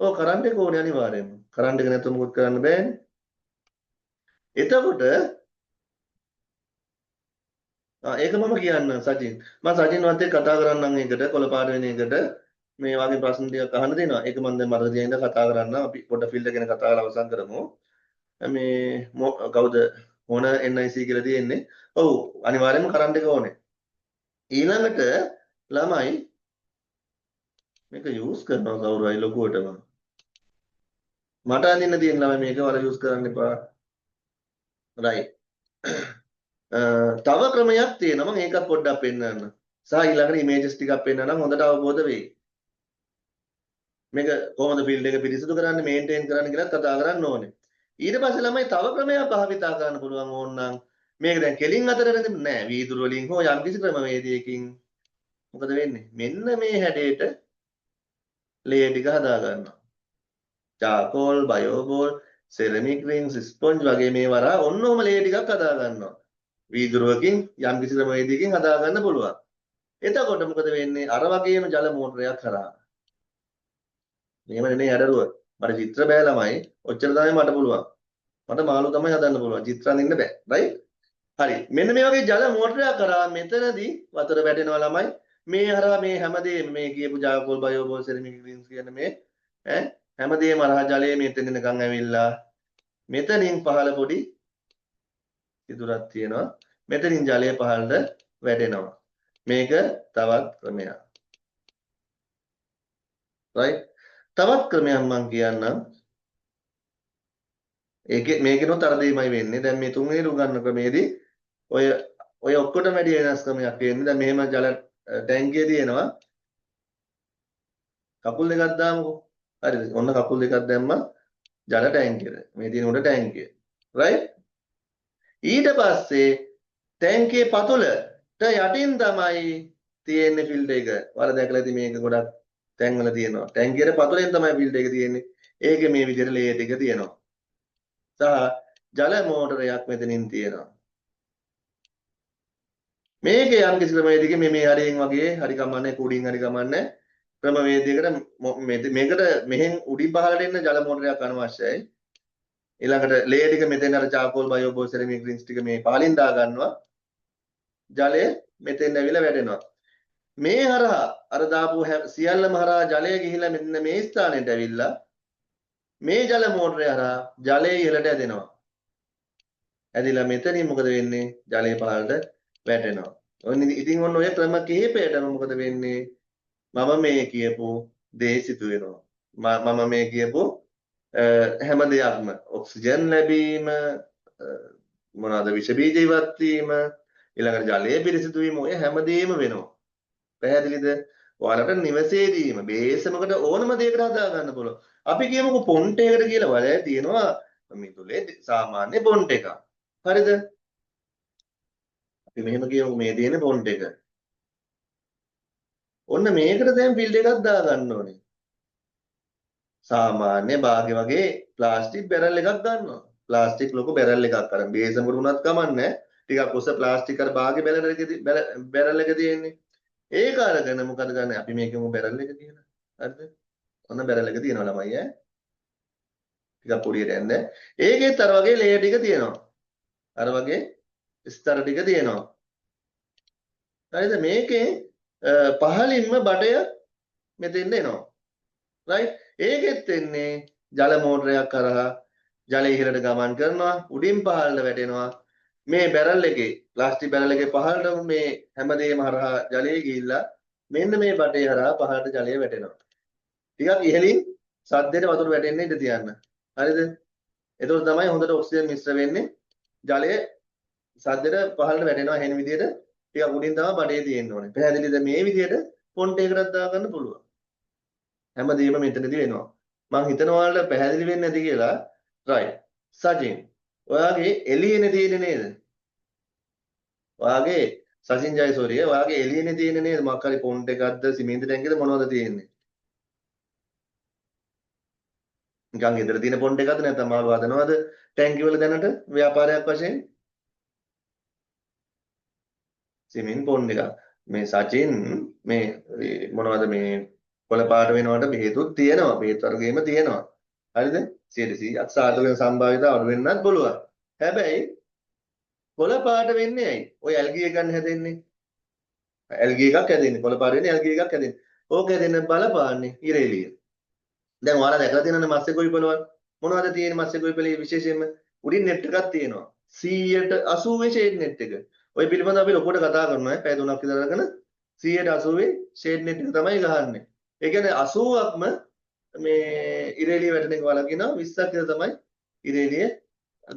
ඔව්, කරන්ට් එක ඕනේ අනිවාර්යයෙන්ම. කරන්ට් එක නැතුව මොකොත් කරන්න බෑනේ. එතකොට ආ, ඒක මම කියන්නම් සචින්. මම සචින්වත් එක්ක කතා කරන්නම්. ඒකට කොළ පාට වෙන එකට මේ වගේ ප්‍රශ්න ටිකක් අහන්න දෙනවා. ඒක මම දැන් මතක තියාගෙන කතා කරන්න. අපි පොඩ්ඩක් ෆිල්ටර් ගැන කතා කරලා අවසන් කරමු. මේ කවුද මොන NIC කියලා තියෙන්නේ? ඔව්, අනිවාර්යයෙන්ම කරන්ට් එක ඕනේ. ඊළඟට ළමයි, මේක යූස් කරනවා කවුරු හරි ලොකුවටම. මට අඳින්න තියෙන ළමයි, මේක වල යූස් කරන්න එපා. රයිට්. තව ක්‍රමයක් තියෙනවා, මම ඒකත් පොඩ්ඩක් පෙන්නන්න. සහ ඊළඟට ඉමේජස් ටිකක් පෙන්නනම් හොඳට අවබෝධ වෙයි. මේක කොහොමද ෆිල්ටර් එක පිරිසිදු කරන්නේ, මේන්ටේන් කරන්න කියලා කතා කරන්න ඕනේ. ඊට පස්සේ ළමයි, තව ක්‍රමයක් භාවිතා කරන්න පුළුවන් ඕනනම්. මේක දැන් කෙලින් අතරට නෑ, වීදුරු වලින් හෝ යම්කිසි ක්‍රමවේදයකින් මොකද වෙන්නේ? මෙන්න මේ හැඩයට ලේයර් ටික හදා ගන්නවා. Charcoal, bio ball, ceramic rings, sponge වගේ මේ වරා ඔන්න ඔහම ලේයර් ටිකක් හදා ගන්නවා. වීදුරුවකින් යම්කිසි ක්‍රමවේදයකින් හදා ගන්න පුළුවන්. එතකොට මොකද වෙන්නේ? අර වගේම ජල මෝටරයක් කරා. මෙහෙම නෙමෙයි හැඩරුව. මට චිත්‍ර බෑ ළමයි. ඔච්චර තමයි මට පුළුවන්. මට මාළු තමයි හදන්න පුළුවන්. චිත්‍ර අඳින්න බෑ. රයිට්? හරි. මෙන්න මේ වගේ ජල මෝටරයක් කරා මෙතනදී වතුර වැටෙනවා ළමයි. මේ හරහා මේ හැමදේම, මේ කියපු චාකෝල්, බයෝබෝල්, සෙරමික් රින්ග්ස් කියන මේ ඈ හැමදේම හරහා ජලය මෙතන එනකන් ඇවිල්ලා මෙතනින් පහළ පොඩි සිදුරක් තියෙනවා. මෙතනින් ජලය පහළට වැටෙනවා. මේක තවත් ක්‍රමයක්. රයිට්? තවත් ක්‍රමයක් මං කියන්නම්. ඒකේ මේකෙනොත් අර දෙයමයි වෙන්නේ. දැන් මේ තුන්වෙනි උගන්වන ක්‍රමයේදී ඔය ඔය ඔක්කොටම වැඩි වෙනස් ක්‍රමයක් වෙන්නේ. දැන් මෙහෙම ජල ටැංකිය තියෙනවා. කකුල් දෙකක් දාමුකෝ. හරිද? ඔන්න කකුල් දෙකක් දැම්මා ජල ටැංකියට. මේ තියෙන උඩ ටැංකිය. රයිට්? ඊට පස්සේ ටැංකියේ පතුලට යටින් තමයි තියෙන්නේ ෆිල්ටර් එක. ඔයාලා දැකලා ඇති, මේක ගොඩක් තැන්වල තියෙනවා. ටැංකියට පතුලෙන් තමයි ෆිල්ටර් එක තියෙන්නේ. ඒකේ මේ විදිහට ලේයර් ටික තියෙනවා. සහ ජල මෝටරයක් මෙතනින් තියෙනවා. මේක යම් කිසි ක්‍රමවේදයකින් මේ මේ හරියෙන් වගේ හරි කමන්නේ, කුඩින් හරි කමන්නේ, ක්‍රමවේදයකට මේකට මෙහෙන් උඩින් පහළට එන්න ජල මෝටරයක් අනවශ්‍යයි. ඊළඟට ලේයර් ටික මෙතෙන් අර චාකෝල්, බයෝබෝල්, සෙරමික් රින්ග්ස් ටික මේ පහළින් දා ගන්නවා. ජලය මෙතෙන් ඇවිල්ලා වැටෙනවා. මේ හරහා අර දාපු සියල්ලම හරහා ජලය ගිහිල්ලා මෙන්න මේ ස්ථානයට ඇවිල්ලා මේ ජල මෝටරය හරහා ජලය ඉහළට ඇදෙනවා. ඇදිලා මෙතනින් මොකද වෙන්නේ? ජලය පහළට වැටෙනවා. ඔන්න ඉතින් ඔන්න ඔය ක්‍රම කිහිපයටම මොකද වෙන්නේ? මම මේ කියපු දේ සිදු වෙනවා. මම මේ කියපු හැම දෙයක්ම, ඔක්සිජන් ලැබීම, මොනවාද, විෂ බීජ ඉවත් වීම, ඊළඟට ජලය පිරිසිදු වීම, ඔය හැමදේම වෙනවා. පැහැදිලිද? ඔයාලට නිවසේදීම බේසමකට ඕනම දෙයකට හදා ගන්න පුළුවන්. අපි කියමුකෝ පොන්ට් එකකට කියලා. වලේ තියෙනවා මිදුලේ සාමාන්‍ය පොන්ට් එකක්. හරිද? අපි මෙහෙම කියමු, මේ තියෙන පොන්ට් එක. ඔන්න මේකට දැන් ෆිල්ටර් එකක් දාගන්න ඕනේ. සාමාන්‍ය බාගේ වගේ ප්ලාස්ටික් බැරල් එකක් ගන්නවා. ප්ලාස්ටික් ලොකු බැරල් එකක් අරන්, බේසමකට වුණත් කමන්නේ. ටිකක් උස ප්ලාස්ටික් අර බාගේ බැරල් එක බැරල් එක තියෙන්නේ. ඒක අරගෙන මොකද ගන්න? අපි මේකෙම බැරල් එක කියලා. හරිද? ඔන්න බැරල් එක තියෙනවා ළමයි ඈ. ටිකක් පොඩියට යන්න. ඒකෙත් අර වගේ ලේයර් ටික තියෙනවා. අර වගේ ස්තර ටික තියෙනවා. හරිද? මේකේ පහලින්ම බටය මෙතෙන්ට එනවා. රයිට්? ඒකෙත් එන්නේ ජල මෝටරයක් කරහා ජලය ඉහළට ගමන් කරනවා, උඩින් පහළට වැටෙනවා. මේ බැරල් එකේ, ප්ලාස්ටික් බැරල් එකේ පහළට මේ හැමදේම හරහා ජලය ගිහිල්ලා මෙන්න මේ බටේ හරහා පහළට ජලය වැටෙනවා. ටිකක් ඉහළින් සද්දෙට වතුර වැටෙන්න ඉඩ තියන්න. හරිද? එතකොට තමයි හොඳට ඔක්සිජන් මිශ්‍ර වෙන්නේ. ජලය සද්දෙට පහළට වැටෙනවා හැන විදිහට ටිකක් උඩින් තමයි බටේ තියෙන්න ඕනේ. පැහැදිලිද? මේ විදිහට පොන්ට් එකකටත් දාගන්න පුළුවන්. හැමදේම මෙතනදී වෙනවා. මං හිතනවා ඔයාලට පැහැදිලි වෙන්නේ නැති කියලා. රයිට්. සජින්, ඔයාගේ එළියනේ තියෙන්නේ නේද? ඔයාගේ සචින් ජයසූරිය ඔයාගේ එළියනේ තියෙන්නේ නේද? මොකක් හරි පොන්ට් එකක්ද සිමෙන්ති ටැංකියද මොනවද තියෙන්නේ? නිකන් ගෙදර තියෙන පොන්ට් එකක්ද නැත්නම් මාළු හදනවද ටැංකි වල දැනට ව්‍යාපාරයක් වශයෙන්? සිමෙන්ති පොන්ට් එකක්. මේ සචින් මේ මොනවද මේ කොළ පාට වෙනවට බෙහෙතුත් තියෙනවා. බෙහෙත් වර්ගෙම තියෙනවා. හරිද? 100%ක් සාර්ථක වෙන සම්භාවිතාව අඩු වෙන්නත් පුළුවන්. හැබැයි කොළ පාට වෙන්නේ ඇයි? ඔය ඇල්ගි එක ගන්න හැදෙන්නේ. ඇල්ගි එකක් හැදෙන්නේ. කොළ පාට වෙන්නේ ඇල්ගි එකක් හැදෙන්නේ. ඕක හැදෙන්න බලපාන්නේ ඉර එළිය. දැන් ඔයාලා දැකලා තියෙනවනේ මත්ස්‍ය ගොවිපළවල්. මොනවද තියෙන්නේ මත්ස්‍ය ගොවිපළේ විශේෂයෙන්ම උඩින් නෙට් එකක් තියෙනවා. 180 ෂේඩ් නෙට් එක. ඔය පිළිබඳව අපි ලොකුවට කතා කරනවා. පැය 3ක් විතර අරගෙන 180 ෂේඩ් නෙට් එක තමයි ගහන්නේ. ඒ කියන්නේ 80ක්ම මේ ඉර එළිය වැටෙන එක වළකිනවා 20ක් විතර තමයි ඉර එළිය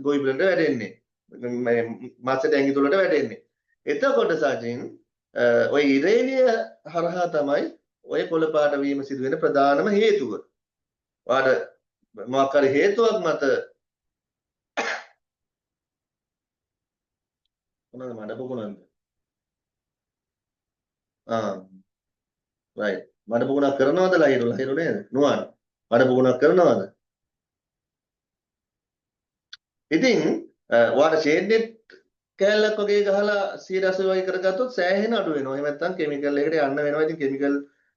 ගොවිපළට වැටෙන්නේ. මේ මත්ස්‍ය ටැංකි තුලට වැටෙන්නේ. එතකොට සචින් ඔය ඉර එළිය හරහා තමයි ඔය කොළ පාට වීම සිදු වෙන ප්‍රධානම හේතුව. ඔයාට මොකක් හරි හේතුවක් මත මොනවද මඩ පොකුණක්ද? ආ රයිට්. මඩ පොකුණක් කරනවද ලහිරු? ලහිරු නේද? නුවන්. මඩ පොකුණක් කරනවද? ඉතින් ඔයාට ෂේඩ් නෙට් කෑල්ලක් වගේ ගහලා 180 වගේ කරගත්තොත් සෑහෙන අඩු වෙනවා. එහෙම නැත්නම් කෙමිකල් එකට යන්න වෙනවා. ඉතින් කෙමිකල්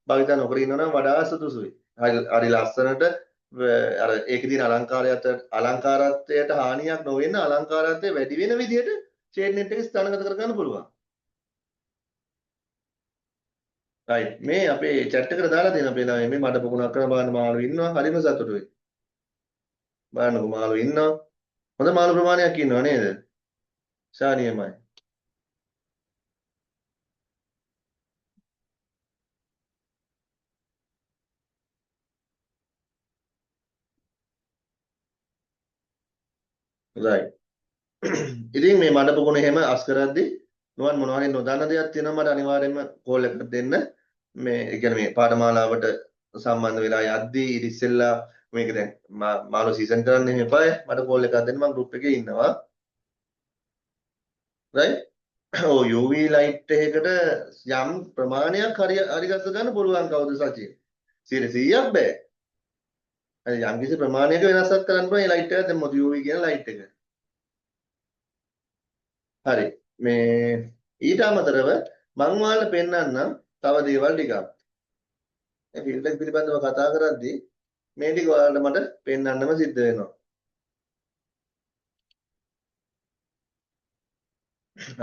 භාවිතා නොකර ඉන්නවා නම් වඩා සුදුසුයි. හරි ලස්සනට අර ඒකේ තියෙන අලංකාරත්වයට හානියක් නොවෙන්න අලංකාරත්වය වැඩි වෙන විදිහට ෂේඩ් නෙට් එක ස්ථානගත කරගන්න පුළුවන්. රයිට්. මේ අපේ චැට් එකට දාලා තියෙන අපේ ළමයි මේ මඩ පොකුණක් කරන බලන්න මාළු ඉන්නවා. හරිම සතුටුයි. බලන්නකෝ මාළු ඉන්නවා. හොඳ මාළු ප්‍රමාණයක් ඉන්නවා නේද? ශානියමයි. රයිට්. ඉතින් මේ මඩ පොකුණ එහෙම අස් කරද්දි නුවන් මොනවා හරි නොදන්න දෙයක් තියෙනවා මට අනිවාර්යයෙන්ම කෝල් එකක් දෙන්න. මේ ඒ කියන්නේ මේ පාඨමාලාවට සම්බන්ධ වෙලා යද්දි ඊට ඉස්සෙල්ලා මේක දැන් මාළු සීසන් කරන්න එහෙම එපාය. මට කෝල් එකක් දෙන්න මං ගෲප් එකේ ඉන්නවා. රයිට්. ඔව් UV light එකකට යම් ප්‍රමාණයක් හරි හරි ගස්ස ගන්න පුළුවන් කවුද සචින්? 100ක් බෑ. හරි යම් කිසි ප්‍රමාණයක වෙනසක් කරන්න පුළුවන් මේ ලයිට් එක දැන් මොකද UV කියන ලයිට් එක. හරි. මේ ඊට අමතරව මං ඔයාලට පෙන්නන්නම් තව දේවල් ටිකක්. මේ ෆිල්ටර් එක පිළිබඳව කතා කරද්දී මේ ටික ඔයාලට මට පෙන්නන්නම සිද්ධ වෙනවා.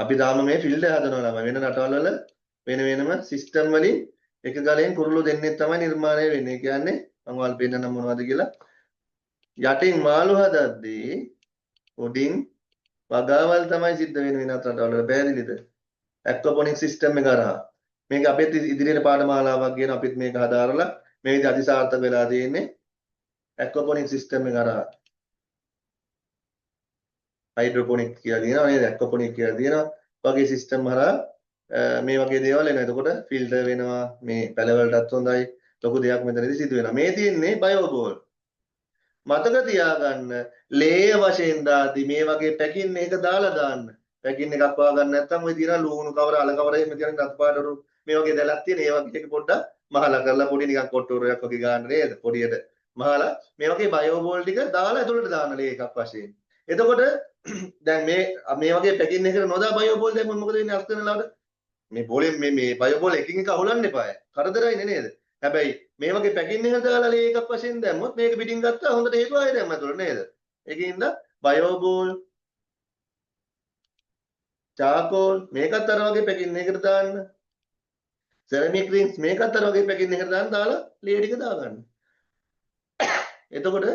අපි තාම මේ ෆිල්ටර් හදනවා ළමයි. වෙන රටවල් වල වෙන වෙනම සිස්ටම් වලින් එක ගලෙන් කුරුල්ලෝ දෙන්නෙක් තමයි නිර්මාණය වෙන්නේ. ඒ කියන්නේ මං ඔයාලට පෙන්නන්නම් මොනවද කියලා. යටින් මාළු හදද්දී උඩින් වගාවල් තමයි සිද්ධ වෙන්නේ වෙනත් රටවල් වල. පැහැදිලිද? ඇක්වාපොනික් සිස්ටම් එක හරහා. මේක අපිත් ඉදිරියට පාඨමාලාවක් ගෙන අපිත් මේක හදාරලා මේ විදිහ අතිසාර්ථක වෙලා තියෙන්නේ ඇක්වාපොනික් සිස්ටම් එක හරහා. හයිඩ්‍රොපොනික් කියලා තියෙනවා නේද? ඇක්වාපොනික් කියලා තියෙනවා. වගේ සිස්ටම් හරහා මේ වගේ දේවල් එනවා. එතකොට ෆිල්ටර් වෙනවා. මේ පැලවලටත් හොඳයි. ලොකු දෙයක් මෙතනදී සිදු වෙනවා. මේ තියෙන්නේ බයෝබෝල්. මතක තියාගන්න ලේය වශයෙන් දාද්දි මේ වගේ පැකින් එක දාලා දාන්න. පැකින් එකක් හොයාගන්න නැත්නම් ඔය තියෙන ලුණු කවර අල කවර එහෙම තියෙන රතු පාට මේ වගේ දැලක් තියෙන ඒ වගේ එක පොඩ්ඩක් මහලා කරලා පොඩි නිකන් කොට්ටෝරයක් වගේ ගන්න නේද? පොඩියට මහලා මේ වගේ බයෝබෝල් ටික දාලා ඇතුළට දාන්න ලේ එකක් වශයෙන්. එතකොට දැන් මේ මේ වගේ පැකින් එකකට නොදා බයෝබෝල් දැම්මොත් මොකද වෙන්නේ අස් කරන ලාවට? මේ බෝලෙන් මේ මේ බයෝබෝල් එකින් එක අහුලන්න එපාය. කරදරයිනේ නේද? හැබැයි මේ වගේ පැකින් එක දාලා ලේ එකක් වශයෙන් දැම්මොත් මේක පිටින් ගත්තා හොඳට හේතුව ආයෙ දැම්ම ඇතුළට නේද? ඒකින්ද බයෝබෝල් චාකෝල් මේකත් අර වගේ පැකින් එකකට දාන්න. සෙරමික් රින්ග්ස් මේකත් අර වගේ පැකින් එකකට දාන්න දාලා ලේ ටික දාගන්න. එතකොට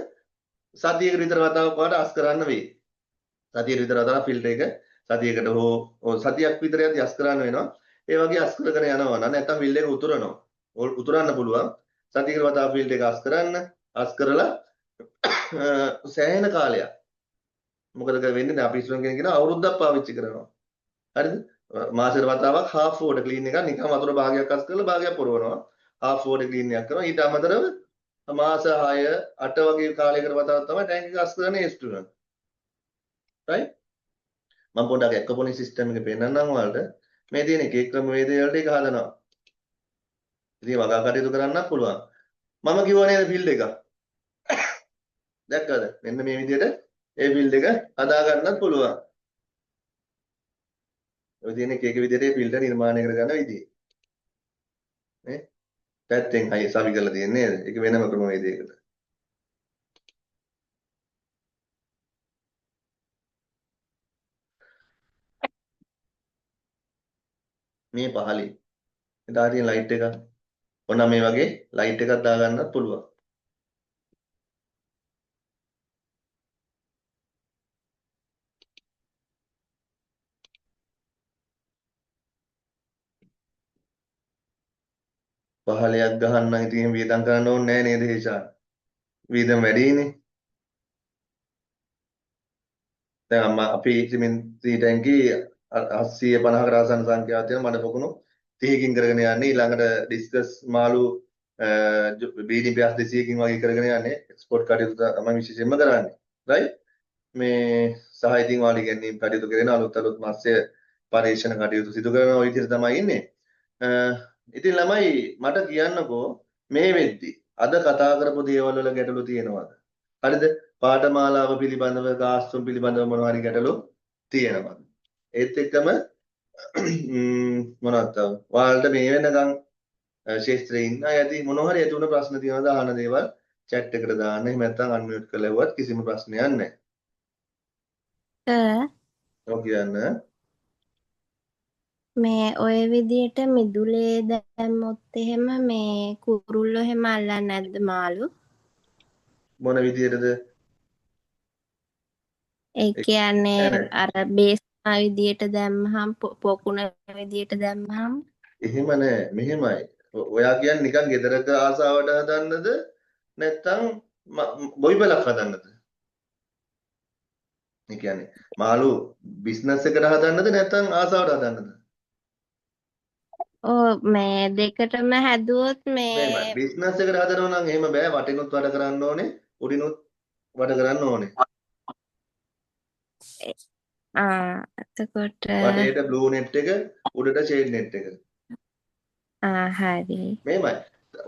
සතියකට විතර වතාවක් ඔයාලට අස් කරන්න වෙයි. සතියකට විතර වතාවක් ෆිල්ටර් එක සතියකට හෝ සතියක් විතර යද්දි අස් කරන්න වෙනවා. ඒ වගේ අස් කරගෙන යනවා නම් නැත්තම් ෆිල්ටර් එක උතුරනවා. උතුරන්න පුළුවන්. සතියකට වතාවක් ෆිල්ටර් එක අස් කරන්න. අස් කරලා සෑහෙන කාලයක්. මොකද වෙන්නේ දැන් අපි ඉස්සරහින් කෙනෙක් කියනවා අවුරුද්දක් පාවිච්චි කරනවා. හරිද? මාසෙකට වතාවක් හාෆ් වෝටර් ක්ලීන් එකක් නිකන් වතුර භාගයක් අස් කරලා භාගයක් පුරවනවා. හාෆ් වෝටර් ක්ලීන් එකක් කරනවා. ඊට අමතරව මාස 6 8 වගේ කාලයකට වතාවක් තමයි ටැංක් එක අස් කරන්නේ ඒ ස්ටුඩන්ට්. රයිට්? මම පොඩ්ඩක් ඇක්වපොනික් සිස්ටම් එක පෙන්නන්නම් ඔයාලට. මේ තියෙන එක එක ක්‍රමවේද වලට ඒක හදනවා. ඉතින් වගා කටයුතු කරන්නත් පුළුවන්. මම කිව්වා නේද ෆීල්ඩ් එක. දැක්කද? මෙන්න මේ විදිහට ඒ ෆීල්ඩ් එක හදා ගන්නත් පුළුවන්. ඔය තියෙන එක එක විදිහට ඒ ෆීල්ඩ් නිර්මාණය කරගන්න විදිහ. නේ? පැත්තෙන් හයි සවි කරලා තියෙන්නේ නේද? ඒක වෙනම ක්‍රමවේදයකට. මේ පහලින්. එදා තියෙන ලයිට් එක. ඔන්න මේ වගේ ලයිට් එකක් දාගන්නත් පුළුවන්. පහලයක් ගහන්න ඉතින් එහෙම වියදම් කරන්න ඕනේ නෑ නේද හේෂාන්? වියදම් වැඩිනේ. දැන් අම්මා අපි සිමෙන්ති ටැංකි 750කට ආසන්න සංඛ්‍යාවක් තියෙන මඩ පොකුණු 30කින් කරගෙන යන්නේ. ඊළඟට ඩිස්කස් මාළු බීඩි පියාස් 200කින් වගේ කරගෙන යන්නේ. එක්ස්පෝර්ට් කටයුතු තමයි විශේෂයෙන්ම කරන්නේ. රයිට්? මේ සහ ඉතින් ඔයාලා ඉගැන්වීම් කටයුතු කරන අලුත් අලුත් මත්ස්‍ය පර්යේෂණ කටයුතු සිදු කරන ඔය විදිහට තමයි ඉන්නේ. ඉතින් ළමයි මට කියන්නකෝ මේ වෙද්දි අද කතා කරපු දේවල් වල ගැටලු තියෙනවද? හරිද? පාඨමාලාව පිළිබඳව ගාස්තුම් පිළිබඳව මොනවා හරි ගැටලු තියෙනවද? ඒත් එක්කම මොනවද තව? ඔයාලට මේ වෙනකන් ක්ෂේත්‍රයේ ඉන්න අය ඇති මොනවා හරි ඇති වුණ ප්‍රශ්න තියෙනවද අහන දේවල් චැට් එකට දාන්න. එහෙම නැත්නම් අන්මියුට් කරලා ඇහුවත් කිසිම ප්‍රශ්නයක් නැහැ. සර් ඔව් කියන්න. මේ ඔය විදියට මිදුලේ දැම්මොත් එහෙම මේ කුරුල්ලෝ එහෙම අල්ලන්නේ නැද්ද මාළු? මොන විදියටද? ඒ කියන්නේ නෑ නෑ. අර බේස් විදියට දැම්මහම පොකුණ විදියට දැම්මහම එහෙම නෑ. මෙහෙමයි. ඔයා කියන්නේ නිකන් ගෙදරක ආසාවට හදන්නද නැත්නම් ගොවිපලක් හදන්නද? ඒ කියන්නේ මාළු බිස්නස් එකට හදන්නද නැත්නම් ආසාවට හදන්නද? ඔව් මේ දෙකටම හැදුවොත් මෙහෙමයි. මේ බිස්නස් එකට හදනවා නම් එහෙම බෑ. වටිනුත් වැඩ කරන්න ඕනේ, උඩිනුත් වැඩ කරන්න ඕනේ. ආ එතකොට වටේට බ්ලූ නෙට් එක, උඩට ෂේඩ් නෙට් එක. ආ හරි. මෙහෙමයි.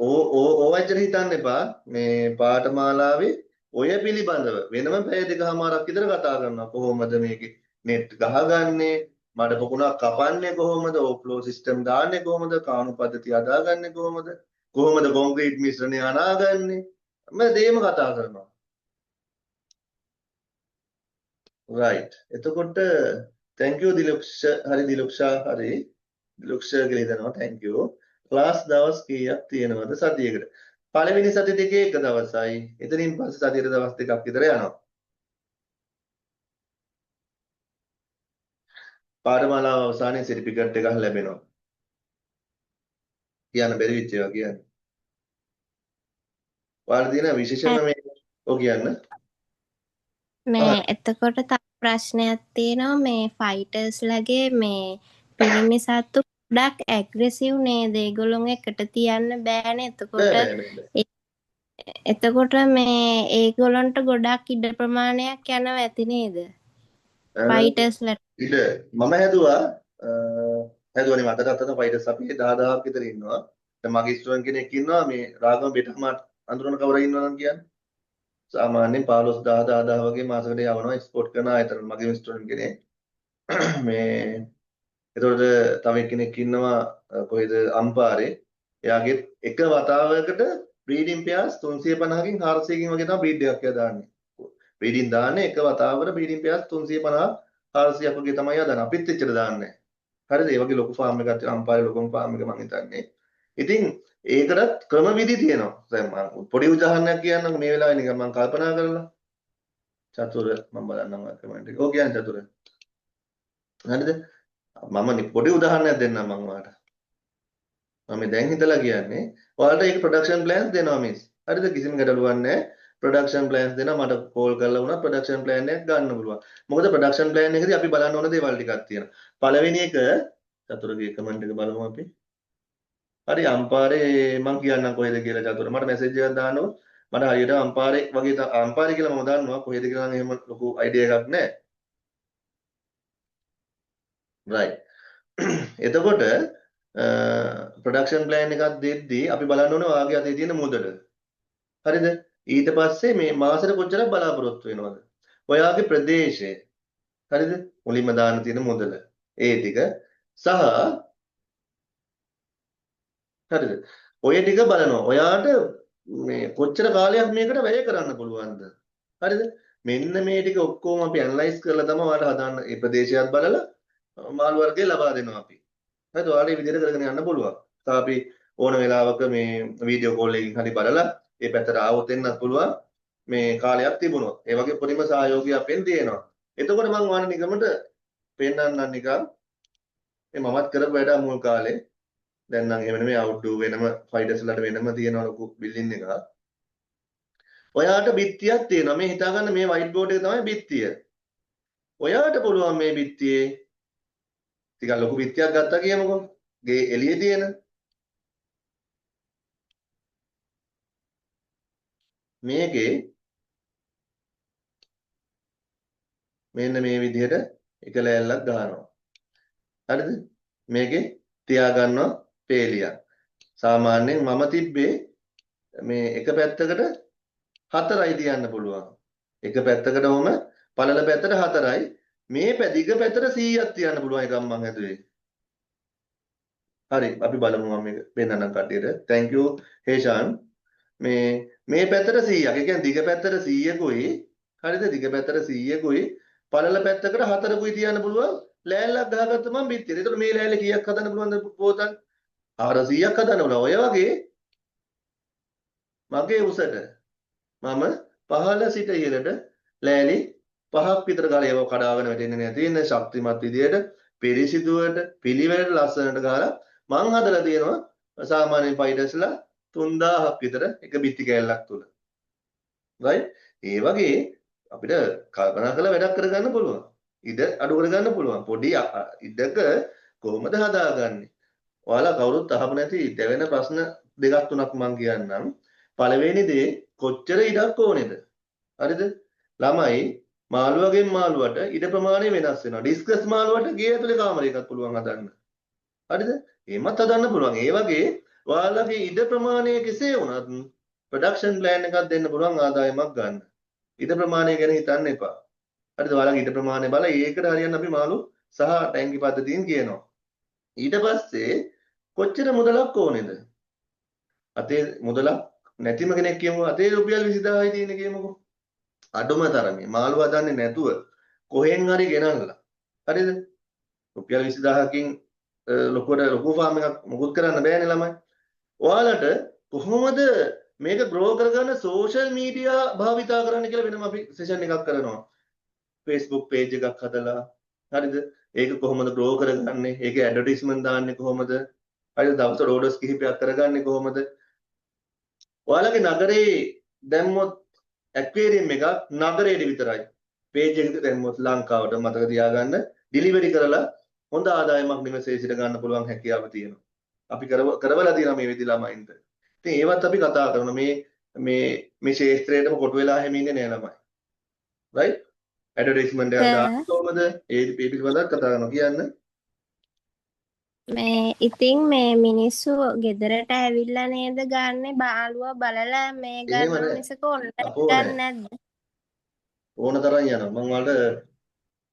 ඕ ඕ ඕ ඇච්චර හිතන්න එපා. මේ පාඨමාලාවේ ඔය පිළිබඳව වෙනම පැය දෙකමාරක් විතර කතා කරනවා. කොහොමද මේකේ නෙට් ගහගන්නේ? මඩ පොකුණක් කපන්නේ කොහොමද? ඕෆ්ලෝ සිස්ටම් දාන්නේ කොහොමද? කාණු පද්ධතිය හදාගන්නේ කොහොමද? කොහොමද කොන්ක්‍රීට් මිශ්‍රණය අනාගන්නේ? මේ දේම කතා කරනවා. රයිට්. එතකොට thank you Diluksha හරි දිලුක්ෂා හරි දිලුක්ෂ කියලා හිතනවා. Thank you. Class දවස් කීයක් තියෙනවද සතියකට? පළවෙනි සති දෙකේ එක දවසයි. එතනින් පස්සේ සතියට දවස් දෙකක් විතර යනවා. පාඨමාලාව අවසානයේ සර්ටිෆිකේට් එකක් ලැබෙනවා. කියන්න බැරි වෙච්ච ඒවා කියන්න. ඔයාලා තියෙන විශේෂම මේ ඔව් කියන්න. මේ එතකොට තව ප්‍රශ්නයක් තියෙනවා මේ ෆයිටර්ස් ලගේ මේ පිරිමි සත්තු ගොඩක් ඇග්‍රෙසිව් නේද? ඒගොල්ලොන් එකට තියන්න බෑනේ. එතකොට බෑ බෑ බෑ බෑ. එතකොට මේ ඒගොල්ලන්ට ගොඩක් ඉඩ ප්‍රමාණයක් යනවා ඇති නේද? ෆයිටර්ස්ලට. ඉඩ මම හැදුවා හැදුවනේ මට අතන ෆයිටර්ස් අපි 10000ක් විතර ඉන්නවා. දැන් මගේ ස්ටුඩන්ට් කෙනෙක් ඉන්නවා මේ රාගම බෙටහමාත් අඳුරන කවුරු ඉන්නවා නම් කියන්නේ. සාමාන්‍යයෙන් 15000 10000 වගේ මාසෙකට යවනවා එක්ස්පෝර්ට් කරන ආයතන මගේ ස්ටුඩන්ට් කෙනෙක්. මේ එතකොට තව එක්කෙනෙක් ඉන්නවා කොහෙද අම්පාරේ. එයාගේ එක වතාවකට බ්‍රීඩින් පෙයාස් 350කින් 400කින් වගේ තමයි බ්‍රීඩ් එකක් එයා දාන්නේ. බ්‍රීඩින් දාන්නේ එක වතාවකට බ්‍රීඩින් පෙයාස් 350 400ක් වගේ තමයි එයා දාන්නේ. අපිත් එච්චර දාන්නේ නැහැ. හරිද? ඒ වගේ ලොකු ෆාම් එකක් තියෙනවා අම්පාරේ ලොකුම ෆාම් එක මං හිතන්නේ. ඉතින් ඒකටත් ක්‍රමවිධි තියෙනවා. දැන් මං පොඩි උදාහරණයක් කියන්නම්කෝ මේ වෙලාවේ නිකන් මං කල්පනා කරලා. චතුර මං බලන්නම් ඔය කමෙන්ට් එක. ඔව් කියන්න චතුර. හරිද? මම පොඩි උදාහරණයක් දෙන්නම් මං ඔයාලට. මම දැන් හිතලා කියන්නේ ඔයාලට ඒක ප්‍රොඩක්ෂන් ප්ලෑන්ස් දෙනවා මිස්. හරිද? කිසිම ගැටලුවක් නැහැ. ප්‍රොඩක්ෂන් ප්ලෑන්ස් දෙනවා. මට කෝල් කරලා වුණත් ප්‍රොඩක්ෂන් ප්ලෑන් එකක් ගන්න පුළුවන්. මොකද ප්‍රොඩක්ෂන් ප්ලෑන් එකේදී අපි බලන්න ඕන දේවල් ටිකක් තියෙනවා. පළවෙනි එක චතුරගේ කමෙන්ට් එක බලමු අපි. හරි අම්පාරේ මං කියන්නම් කොහෙද කියලා චතුර. මට මැසේජ් එකක් දාන්නකො. මට හරියට අම්පාරේ වගේ අම්පාරේ කියලා මම දන්නවා. කොහෙද කියලා නම් එහෙම ලොකු අයිඩියා එකක් නැහැ. රයිට්. එතකොට ප්‍රොඩක්ෂන් ප්ලෑන් එකක් දෙද්දී අපි බලන්න ඕනේ ඔයාගේ අතේ තියෙන මුදල. හරිද? ඊට පස්සේ මේ මාසෙට කොච්චරක් බලාපොරොත්තු වෙනවද? ඔයාගේ ප්‍රදේශය. හරිද? මුලින්ම දාන්න තියෙන මුදල. ඒ ටික සහ හරිද? ඔය ටික බලනවා. ඔයාට මේ කොච්චර කාලයක් මේකට වැය කරන්න පුළුවන්ද? හරිද? මෙන්න මේ ටික ඔක්කොම අපි ඇනලයිස් කරලා තමයි ඔයාලට හදාන්න ඒ ප්‍රදේශයත් බලලා මාළු වර්ගය ලබා දෙනවා අපි. හරිද? ඔයාලට මේ විදිහට කරගෙන යන්න පුළුවන්. තව අපි ඕන වෙලාවක මේ වීඩියෝ කෝල් එකකින් හරි බලලා ඒ පැත්තට ආවොත් එන්නත් පුළුවන් මේ කාලයක් තිබුණොත්. ඒ වගේ පරිම සහයෝගය අපෙන් තියෙනවා. එතකොට මම ඔයාලට නිකමට පෙන්නන්නම් නිකන් මේ මමත් කරපු වැඩ මුල් කාලේ. දැන් නම් එහෙම නෙමෙයි අවුට්ඩෝර් වෙනම ෆයිටර්ස් වලට වෙනම තියෙන ලොකු බිල්ඩින් එකක්. ඔයාට බිත්තියක් තියෙනවා. මේ හිතා ගන්න මේ වයිට් බෝඩ් එක තමයි බිත්තිය. ඔයාට පුළුවන් මේ බිත්තියේ ටිකක් ලොකු බිත්තියක් ගත්තා කියමුකෝ. ගේ එළියේ තියෙන. මේකේ මෙන්න මේ විදිහට එක ලෑල්ලක් ගහනවා. හරිද? මේකේ තියාගන්නවා පේලියක්. සාමාන්‍යයෙන් මම තිබ්බේ මේ එක පැත්තකට 4යි තියන්න පුළුවන්. එක පැත්තකට ඔහම පළල පැත්තට 4යි. මේ දිග පැත්තට 100ක් තියන්න පුළුවන් එකක් මං හැදුවේ. හරි අපි බලමු මම මේක පෙන්නන්නම් කට්ටියට. Thank you Heshan. මේ මේ පැත්තට 100ක්. ඒ කියන්නේ දිග පැත්තට 100කුයි හරිද? දිග පැත්තට 100කුයි පළල පැත්තකට 4කුයි තියන්න පුළුවන්. ලෑල්ලක් ගහගත්ත මම බිත්තියට. ඒතකොට මේ ලෑල්ල කීයක් හදන්න පුළුවන්ද පොතන්? 400ක් හදන්න පුළුවන්. ඔය වගේ මගේ උසට මම පහළ සිට ඉහළට ලෑලි 5ක් විතර ගාලා ඒව කඩාගෙන වැටෙන්නේ නැති වෙන ශක්තිමත් විදියට පිරිසිදුවට පිළිවෙලට ලස්සනට ගාලා මං හදලා තියෙනවා සාමාන්‍ය ෆයිටර්ස්ලා 3000ක් විතර එක බිත්ති කෑල්ලක් තුල. රයිට්? ඒ වගේ අපිට කල්පනා කරලා වැඩක් කරගන්න පුළුවන්. ඉඩ අඩු කරගන්න පුළුවන්. පොඩි ඉඩක කොහොමද හදාගන්නේ? ඔයාලා කවුරුත් අහපු නැති දැවෙන ප්‍රශ්න දෙකක් තුනක් මං කියන්නම්. පළවෙනි දේ කොච්චර ඉඩක් ඕනේද? හරිද? ළමයි මාළුවගෙන් මාළුවට ඉඩ ප්‍රමාණය වෙනස් වෙනවා. ඩිස්කස් මාළුවට ගේ ඇතුලේ කාමරයකත් පුළුවන් හදන්න. හරිද? එහෙමත් හදන්න පුළුවන්. ඒ වගේ ඔයාලගේ ඉඩ ප්‍රමාණය කෙසේ වුණත් ප්‍රොඩක්ෂන් ප්ලෑන් එකක් දෙන්න පුළුවන් ආදායමක් ගන්න. ඉඩ ප්‍රමාණය ගැන හිතන්න එපා. හරිද? ඔයාලගේ ඉඩ ප්‍රමාණය බලලා ඒකට හරියන්න අපි මාළු සහ ටැංකි පද්ධතියින් කියනවා. ඊට පස්සේ කොච්චර මුදලක් ඕනේද? අතේ මුදලක් නැතිම කෙනෙක් කියමු අතේ රුපියල් 20000යි තියෙන කියමුකෝ. අඩුම තරමේ මාළු හදන්නේ නැතුව කොහෙන් හරි ගෙනල්ලා. හරිද? රුපියල් 20000කින් ලොකුවට ලොකු ෆාම් එකක් මොකුත් කරන්න බෑනේ ළමයි. ඔයාලට කොහොමද මේක ග්‍රෝ කරගන්න සෝෂල් මීඩියා භාවිතා කරන්න කියලා වෙනම අපි සෙෂන් එකක් කරනවා. Facebook page එකක් හදලා හරිද? ඒක කොහොමද ග්‍රෝ කරගන්නේ? ඒකේ ඇඩ්වර්ටයිස්මන්ට් දාන්නේ කොහොමද? හරිද? දවසට ඕඩර්ස් කිහිපයක් කරගන්නේ කොහොමද? ඔයාලගේ නගරේ දැම්මොත් ඇක්වේරියම් එකක් නගරේට විතරයි. පේජ් එකක දැම්මොත් ලංකාවට මතක තියාගන්න ඩිලිවරි කරලා හොඳ ආදායමක් නිවසේ සිට ගන්න පුළුවන් හැකියාව තියෙනවා. අපි කරවලා තියෙනවා මේ විදි ළමයින්ට. ඉතින් ඒවත් අපි කතා කරනවා මේ මේ මේ ක්ෂේත්‍රයටම කොටු වෙලා හැම ඉන්නේ නෑ ළමයි. රයිට්? ඇඩ්වර්ටයිස්මන්ට් එකක් දාන්න කොහොමද? ඒ පිළිබඳව කතා කරනවා කියන්න. මේ ඉතින් මේ මිනිස්සු ගෙදරට ඇවිල්ලා නේද ගන්නෙ බාලුව බලලා මේ එහෙම ගන්නව නෑ. මිසක ඔන්ලයින් අපෝ ගන්න නෑ. නැද්ද? ඕන තරම් යනවා. මං ඔයාලට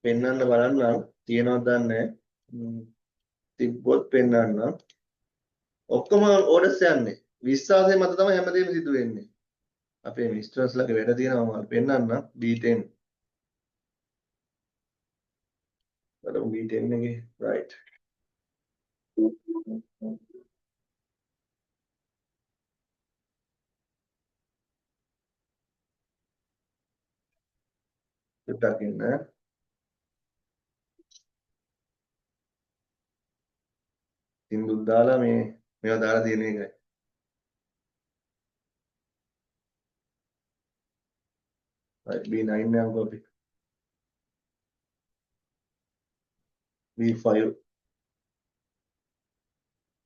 පෙන්වන්න බලන්නම් තියෙනවද දන්නේ නෑ. තිබ්බොත් පෙන්වන්නම්. ඔක්කොම ඕඩර්ස් යන්නේ. විශ්වාසය මත තමයි හැමදේම සිදු වෙන්නේ. අපේ මිස්ටර්ස්ලාගේ වැඩ තියෙනවා මම ඔයාලට පෙන්වන්නම් B10. බලමු B10 එකේ රයිට්. චුට්ටක් ඉන්න. සින්දුත් දාලා මේ මේවා දාලා තියෙන එකයි. Right B9 යන්කෝ අපි. B5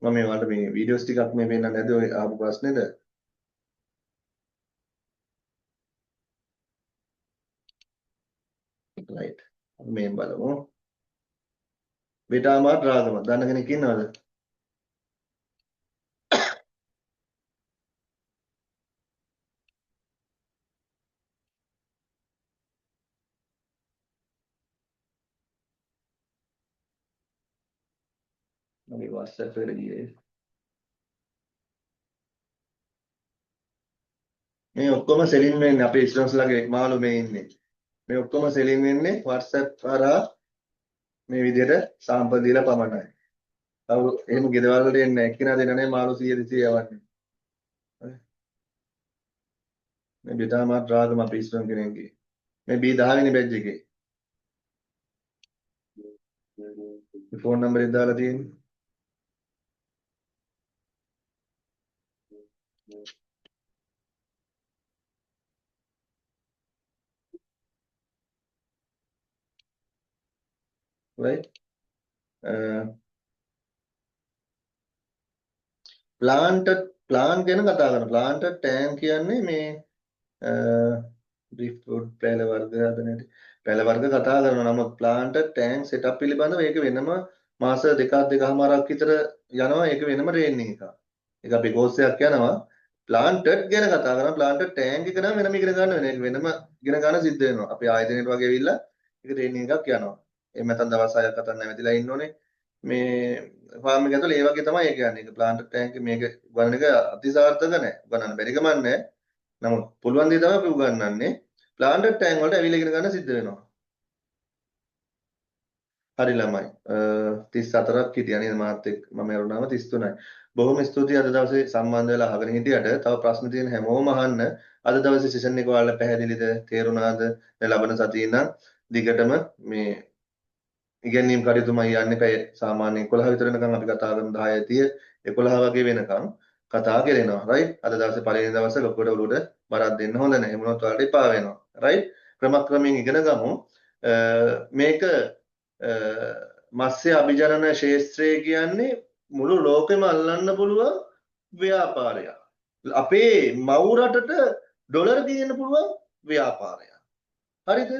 මම මේ ඔයාලට මේ වීඩියෝස් ටිකක් මේ පෙන්නන්න නැද්ද ඔය ආපු ප්‍රශ්නේද? රයිට්. අපි මේන් බලමු. බෙටාමාට් රාගම දන්න කෙනෙක් ඉන්නවද? මගේ WhatsApp එකට ගියේ. මේ ඔක්කොම සෙලින් වෙන්නේ අපේ ස්ටුඩන්ට්ස් ලගේ මාළු මේ ඉන්නේ. මේ ඔක්කොම සෙලින් වෙන්නේ WhatsApp හරහා මේ විදිහට සාම්පල් දීලා පමණයි. කවුරු එහෙම ගෙදරවල වලට එන්නේ නැහැ. එක්කිනා දෙන්න නැහැ මාළු 100 200 යවන්නේ. හරි. මේ බෙටාමාට් රාගම අපේ ස්ටුඩන්ට් කෙනෙක්ගේ. මේ B10 වෙනි බැච් එකේ. ෆෝන් නම්බර් එක දාලා තියෙන්නේ. Right? Planted plant ගැන කතා කරනවා. ප්ලාන්ටඩ් ටෑන් කියන්නේ මේ ඩ්‍රිෆ්ට්වුඩ් පැල වර්ග හදන හැටි. පැල වර්ග කතා කරනවා. නමුත් ප්ලාන්ටඩ් ටෑන් සෙටප් පිළිබඳව ඒක වෙනම මාස දෙකක් දෙකමාරක් විතර යනවා. ඒක වෙනම ට්‍රේනින් එකක්. ඒක අපේ කෝස් එකක් යනවා. ප්ලාන්ටඩ් ගැන කතා කරනවා. ප්ලාන්ටඩ් ටෑන්ක් එක නම් වෙනම ඉගෙන ගන්න වෙන. ඒක වෙනම ඉගෙන ගන්න සිද්ධ වෙනවා. අපේ ආයතනයට වගේ ඇවිල්ලා ඒක ට්‍රේනින් එකක් යනවා. එහෙම නැත්නම් දවස් 6ක් හතක් නැවතිලා ඉන්න ඕනේ. මේ ෆාම් එක ඇතුලේ ඒ වගේ තමයි ඒක යන්නේ. ඒක ප්ලාන්ටඩ් ටෑන්ක් මේක උගන්නන එක අතිසාර්ථක නෑ. උගන්නන්න බැරි කමක් නෑ. නමුත් පුළුවන් දේ තමයි අපි උගන්වන්නේ. ප්ලාන්ටඩ් ටෑන්ක් වලට ඇවිල්ලා ඉගෙන ගන්න සිද්ධ වෙනවා. හරි ළමයි. 34ක් හිටියා නේද මාත් එක්ක. මම ඇරුණාම 33යි. බොහොම ස්තුතියි අද දවසේ සම්බන්ධ වෙලා අහගෙන හිටියට. තව ප්‍රශ්න තියෙන හැමෝම අහන්න. අද දවසේ සෙෂන් එක ඔයාලට පැහැදිලිද? තේරුණාද? දැන් ලබන සතියේ ඉඳන් දිගටම මේ ඉගැන්වීම් කටයුතුමයි යන්නේ. පැය සාමාන්‍යයෙන් 11 විතර වෙනකන් අපි කතා කරමු. 10 30 11 වගේ වෙනකන් කතා කරනවා. රයිට්? අද දවසේ පළවෙනි දවසේ ලොකුවට ඔලුවට බරක් දෙන්න හොඳ නැහැ. එහෙම වුණොත් ඔයාලට එපා වෙනවා. රයිට්? ක්‍රමක්‍රමයෙන් ඉගෙන ගමු. මේක මත්ස්‍ය අභිජනන ක්ෂේත්‍රය කියන්නේ මුළු ලෝකෙම අල්ලන්න පුළුවන් ව්‍යාපාරයක්. අපේ මව් රටට ඩොලර් ගේන්න පුළුවන් ව්‍යාපාරයක්. හරිද?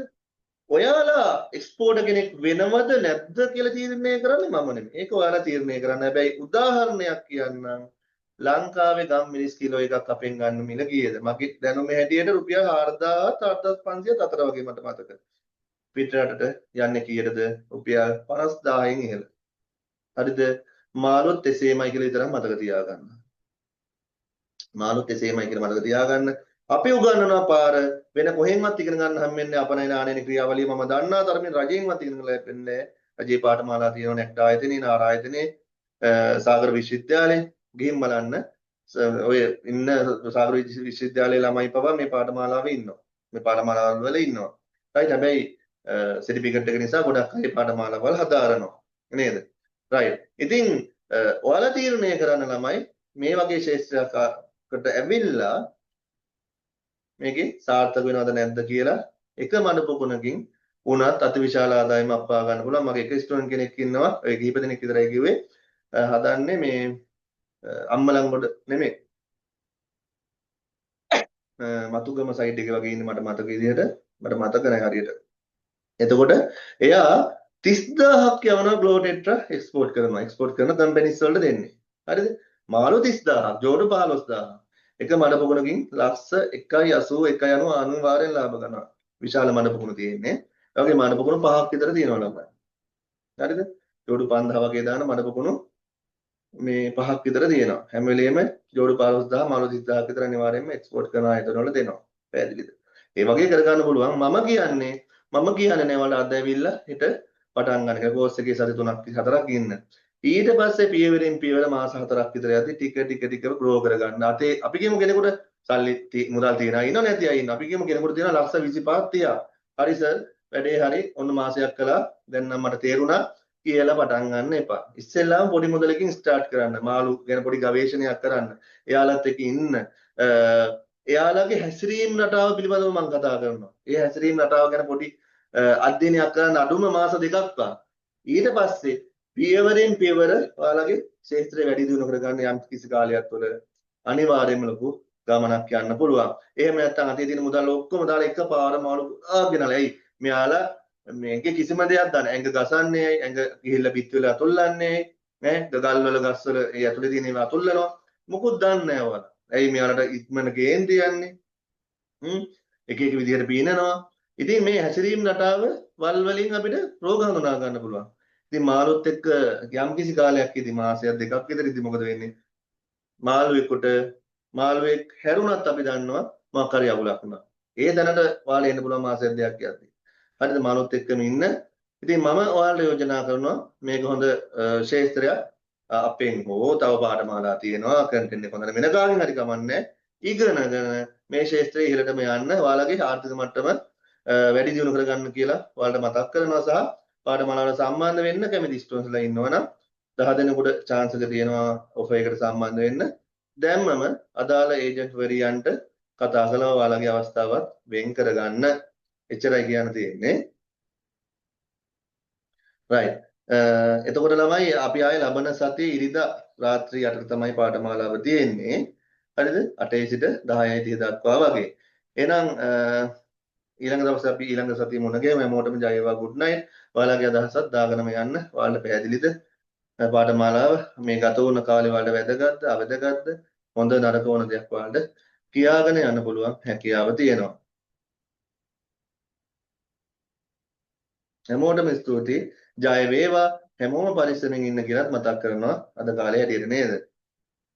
ඔයාලා එක්ස්පෝර්ටර් කෙනෙක් වෙනවද නැද්ද කියලා තීරණය කරන්නේ මම නෙමෙයි. ඒක ඔයාලා තීරණය කරන්න. හැබැයි උදාහරණයක් කියන්නම්. ලංකාවේ ගම් මිරිස් කිලෝ එකක් අපෙන් ගන්න මිල කීයද? මගේ දැනුම හැටියට රුපියල් 4000 4500 අතර වගේ මට මතක. පිට රටට යන්නේ කීයටද? රුපියල් 50000න් ඉහළ. හරිද? මාළුත් එසේමයි කියලා විතරක් මතක තියාගන්න. මාළුත් එසේමයි කියලා මතක තියාගන්න. අපි උගන්වනවා පාර වෙන කොහෙන්වත් ඉගෙන ගන්න හම්බෙන්නේ අපනයන ආනයන ක්‍රියාවලිය මම දන්නා තරමින් රජයෙන්වත් ඉගෙන ගන්න ලැබෙන්නේ නැහැ. රජයේ පාඨමාලා තියෙනවා නැක්ටා ආයතනයේ, නාර ආයතනයේ, සාගර විශ්වවිද්‍යාලයේ ගිහින් බලන්න. ඔය ඉන්න සාගර විශ්වවිද්‍යාලයේ ළමයි පවා මේ පාඨමාලාවේ ඉන්නවා. මේ පාඨමාලාවල් වල ඉන්නවා. රයිට්. හැබැයි සර්ටිෆිකේට් එක නිසා ගොඩක් අය පාඨමාලාවල් හදාරනවා නේද? රයිට්. ඉතින් ඔයාලා තීරණය කරන්න ළමයි මේ වගේ ක්ෂේත්‍රයකට ඇවිල්ලා මේකේ සාර්ථක වෙනවද නැද්ද කියලා එක මඩ පොකුණකින් වුණත් අතිවිශාල ආදායමක් අපා ගන්න පුළුවන්. මගේ එක ස්ටුඩන්ට් කෙනෙක් ඉන්නවා. ඔය කිහිප දෙනෙක් විතරයි කිව්වේ. හදන්නේ මේ අම්මලංගොඩ නෙමෙයි. මතුගම සයිඩ් එකේ වගේ ඉන්නේ මට මතක විදිහට. මට මතක නෑ හරියට. එතකොට එයා 30000ක් යවනවා ග්ලෝ ටෙට්‍රා එක්ස්පෝර්ට් කරනවා. එක්ස්පෝර්ට් කරන කම්පැනිස් වලට දෙන්නේ. හරිද? මාළු 30000ක්, ජෝඩු 15000ක්. එක මඩ පොකුණකින් ලක්ෂ 1.81 යනවා අනිවාර්යෙන් ලාභ ගන්නවා. විශාල මඩ පොකුණු තියෙන්නේ. ඒ වගේ මඩ පොකුණු පහක් විතර තියෙනවා ළමයි. හරිද? ජෝඩු 5000 වගේ දාන මඩ පොකුණු මේ පහක් විතර තියෙනවා. හැම වෙලෙම ජෝඩු 15000 මාළු 30000ක් විතර අනිවාර්යෙන්ම එක්ස්පෝර්ට් කරන ආයතන වල දෙනවා. පැහැදිලිද? ඒ වගේ කරගන්න පුළුවන්. මම කියන්නේ නෑ ඔයාලා අද ඇවිල්ලා හෙට පටන් ගන්න කියලා. කෝස් එකේ සති 3ක් 4ක් ඉන්න. ඊට පස්සේ පියවරෙන් පියවර මාස 4ක් විතර යද්දි ටික ටික ටික ග්‍රෝ කරගන්න. අතේ අපි කියමු කෙනෙකුට සල්ලි මුදල් තියන අය ඉන්නව නැති අය ඉන්නවා. අපි කියමු කෙනෙකුට තියෙනවා ලක්ෂ 25ක් තියා. හරි සර් වැඩේ හරි ඔන්න මාසයක් කළා දැන් නම් මට තේරුණා කියලා පටන් ගන්න එපා. ඉස්සෙල්ලාම පොඩි මුදලකින් ස්ටාර්ට් කරන්න. මාළු ගැන පොඩි ගවේෂණයක් කරන්න. එයාලත් එක්ක ඉන්න. එයාලගේ හැසිරීම් රටාව පිළිබඳව මම කතා කරනවා. ඒ හැසිරීම් රටාව ගැන පොඩි අධ්‍යයනයක් කරන්න අඩුම මාස දෙකක් වා. ඊට පස්සේ පියවරෙන් පියවර ඔයාලගේ ක්ෂේත්‍රය වැඩි දියුණු කරගන්න යම් කිසි කාලයක් තුළ අනිවාර්යයෙන්ම ලොකු ගමනක් යන්න පුළුවන්. එහෙම නැත්නම් අතේ තියෙන මුදල් ඔක්කොම දාලා එකපාර මාළු ගොඩාක් ගෙනලා ඇයි මෙයාලා මේකේ කිසිම දෙයක් දන්නේ ඇඟ ගසන්නේ ඇඟ ගිහිල්ලා පිට වෙලා අතුල්ලන්නේ නේ ගල් වල ගස් වල ඒ ඇතුලේ තියෙන ඒවා අතුල්ලනවා මොකුත් දන්නේ නැහැ ඔයාලා. ඇයි මෙයාලට ඉක්මන කේන්ති යන්නේ? එක එක විදිහට පීනනවා. ඉතින් මේ හැසිරීම් රටාව වල් වලින් අපිට රෝග හඳුනා ගන්න පුළුවන්. ඉතින් මාළුත් එක්ක යම් කිසි කාලයක් ඉදි මාසයක් දෙකක් විතර ඉදි මොකද වෙන්නේ? මාළුවෙකුට මාළුවෙක් හැරුණත් අපි දන්නවා මොකක් හරි අවුලක් වුණා. ඒ දැනට ඔයාලා එන්න පුළුවන් මාසයක් දෙකක් යද්දි. හරිද? මාළුත් එක්කම ඉන්න. ඉතින් මම ඔයාලට යෝජනා කරනවා මේක හොඳ ක්ෂේත්‍රයක්. අපෙන් හෝ තව පාඨමාලා තියෙනවා කන්ටෙන්ට් එක හොඳට වෙන කාගෙන් හරි කමන්නේ ඉගෙනගෙන මේ ක්ෂේත්‍රයේ ඉහළටම යන්න ඔයාලගේ ආර්ථික මට්ටම වැඩි දියුණු කරගන්න කියලා ඔයාලට මතක් කරනවා සහ පාඨමාලාවට සම්බන්ධ වෙන්න කැමති ස්ටුඩන්ට්ස්ලා ඉන්නවනම් 10 දෙනෙකුට චාන්ස් එක තියෙනවා ඔෆර් එකට සම්බන්ධ වෙන්න. දැම්මම අදාළ ඒජන්ට් වරියන්ට කතා කරලා ඔයාලගේ අවස්ථාවත් වෙන් කරගන්න. එච්චරයි කියන්න තියෙන්නේ. රයිට්. එතකොට ළමයි අපි ආයේ ලබන සතියේ ඉරිදා රාත්‍රී 8ට තමයි පාඨමාලාව තියෙන්නේ. හරිද? 8 සිට 10:30 දක්වා වගේ. එහෙනම් ඊළඟ දවසේ අපි ඊළඟ සතියේ මුණ ගැහෙමු. හැමෝටම ජය වේවා, ගුඩ් නයිට්. ඔයාලගේ අදහසත් දාගෙනම යන්න. ඔයාලට පැහැදිලිද? පාඨමාලාව මේ ගත වුණ කාලේ ඔයාලට වැදගත්ද, අවැදගත්ද, හොඳ නරක ඕන දෙයක් ඔයාලට කියාගෙන යන්න පුළුවන් හැකියාව තියෙනවා. හැමෝටම ස්තුතියි. ජය වේවා. හැමෝම පරිස්සමෙන් ඉන්න කියලාත් මතක් කරනවා අද කාලේ හැටියට නේද?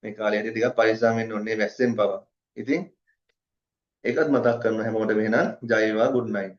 මේ කාලේ හැටියට ටිකක් පරිස්සම් වෙන්න ඕනේ වැස්සෙන් පවා. ඉතින් ඒකත් මතක් කරනවා හැමෝටම. එහෙනම් ජය වේවා, ගුඩ් නයිට්.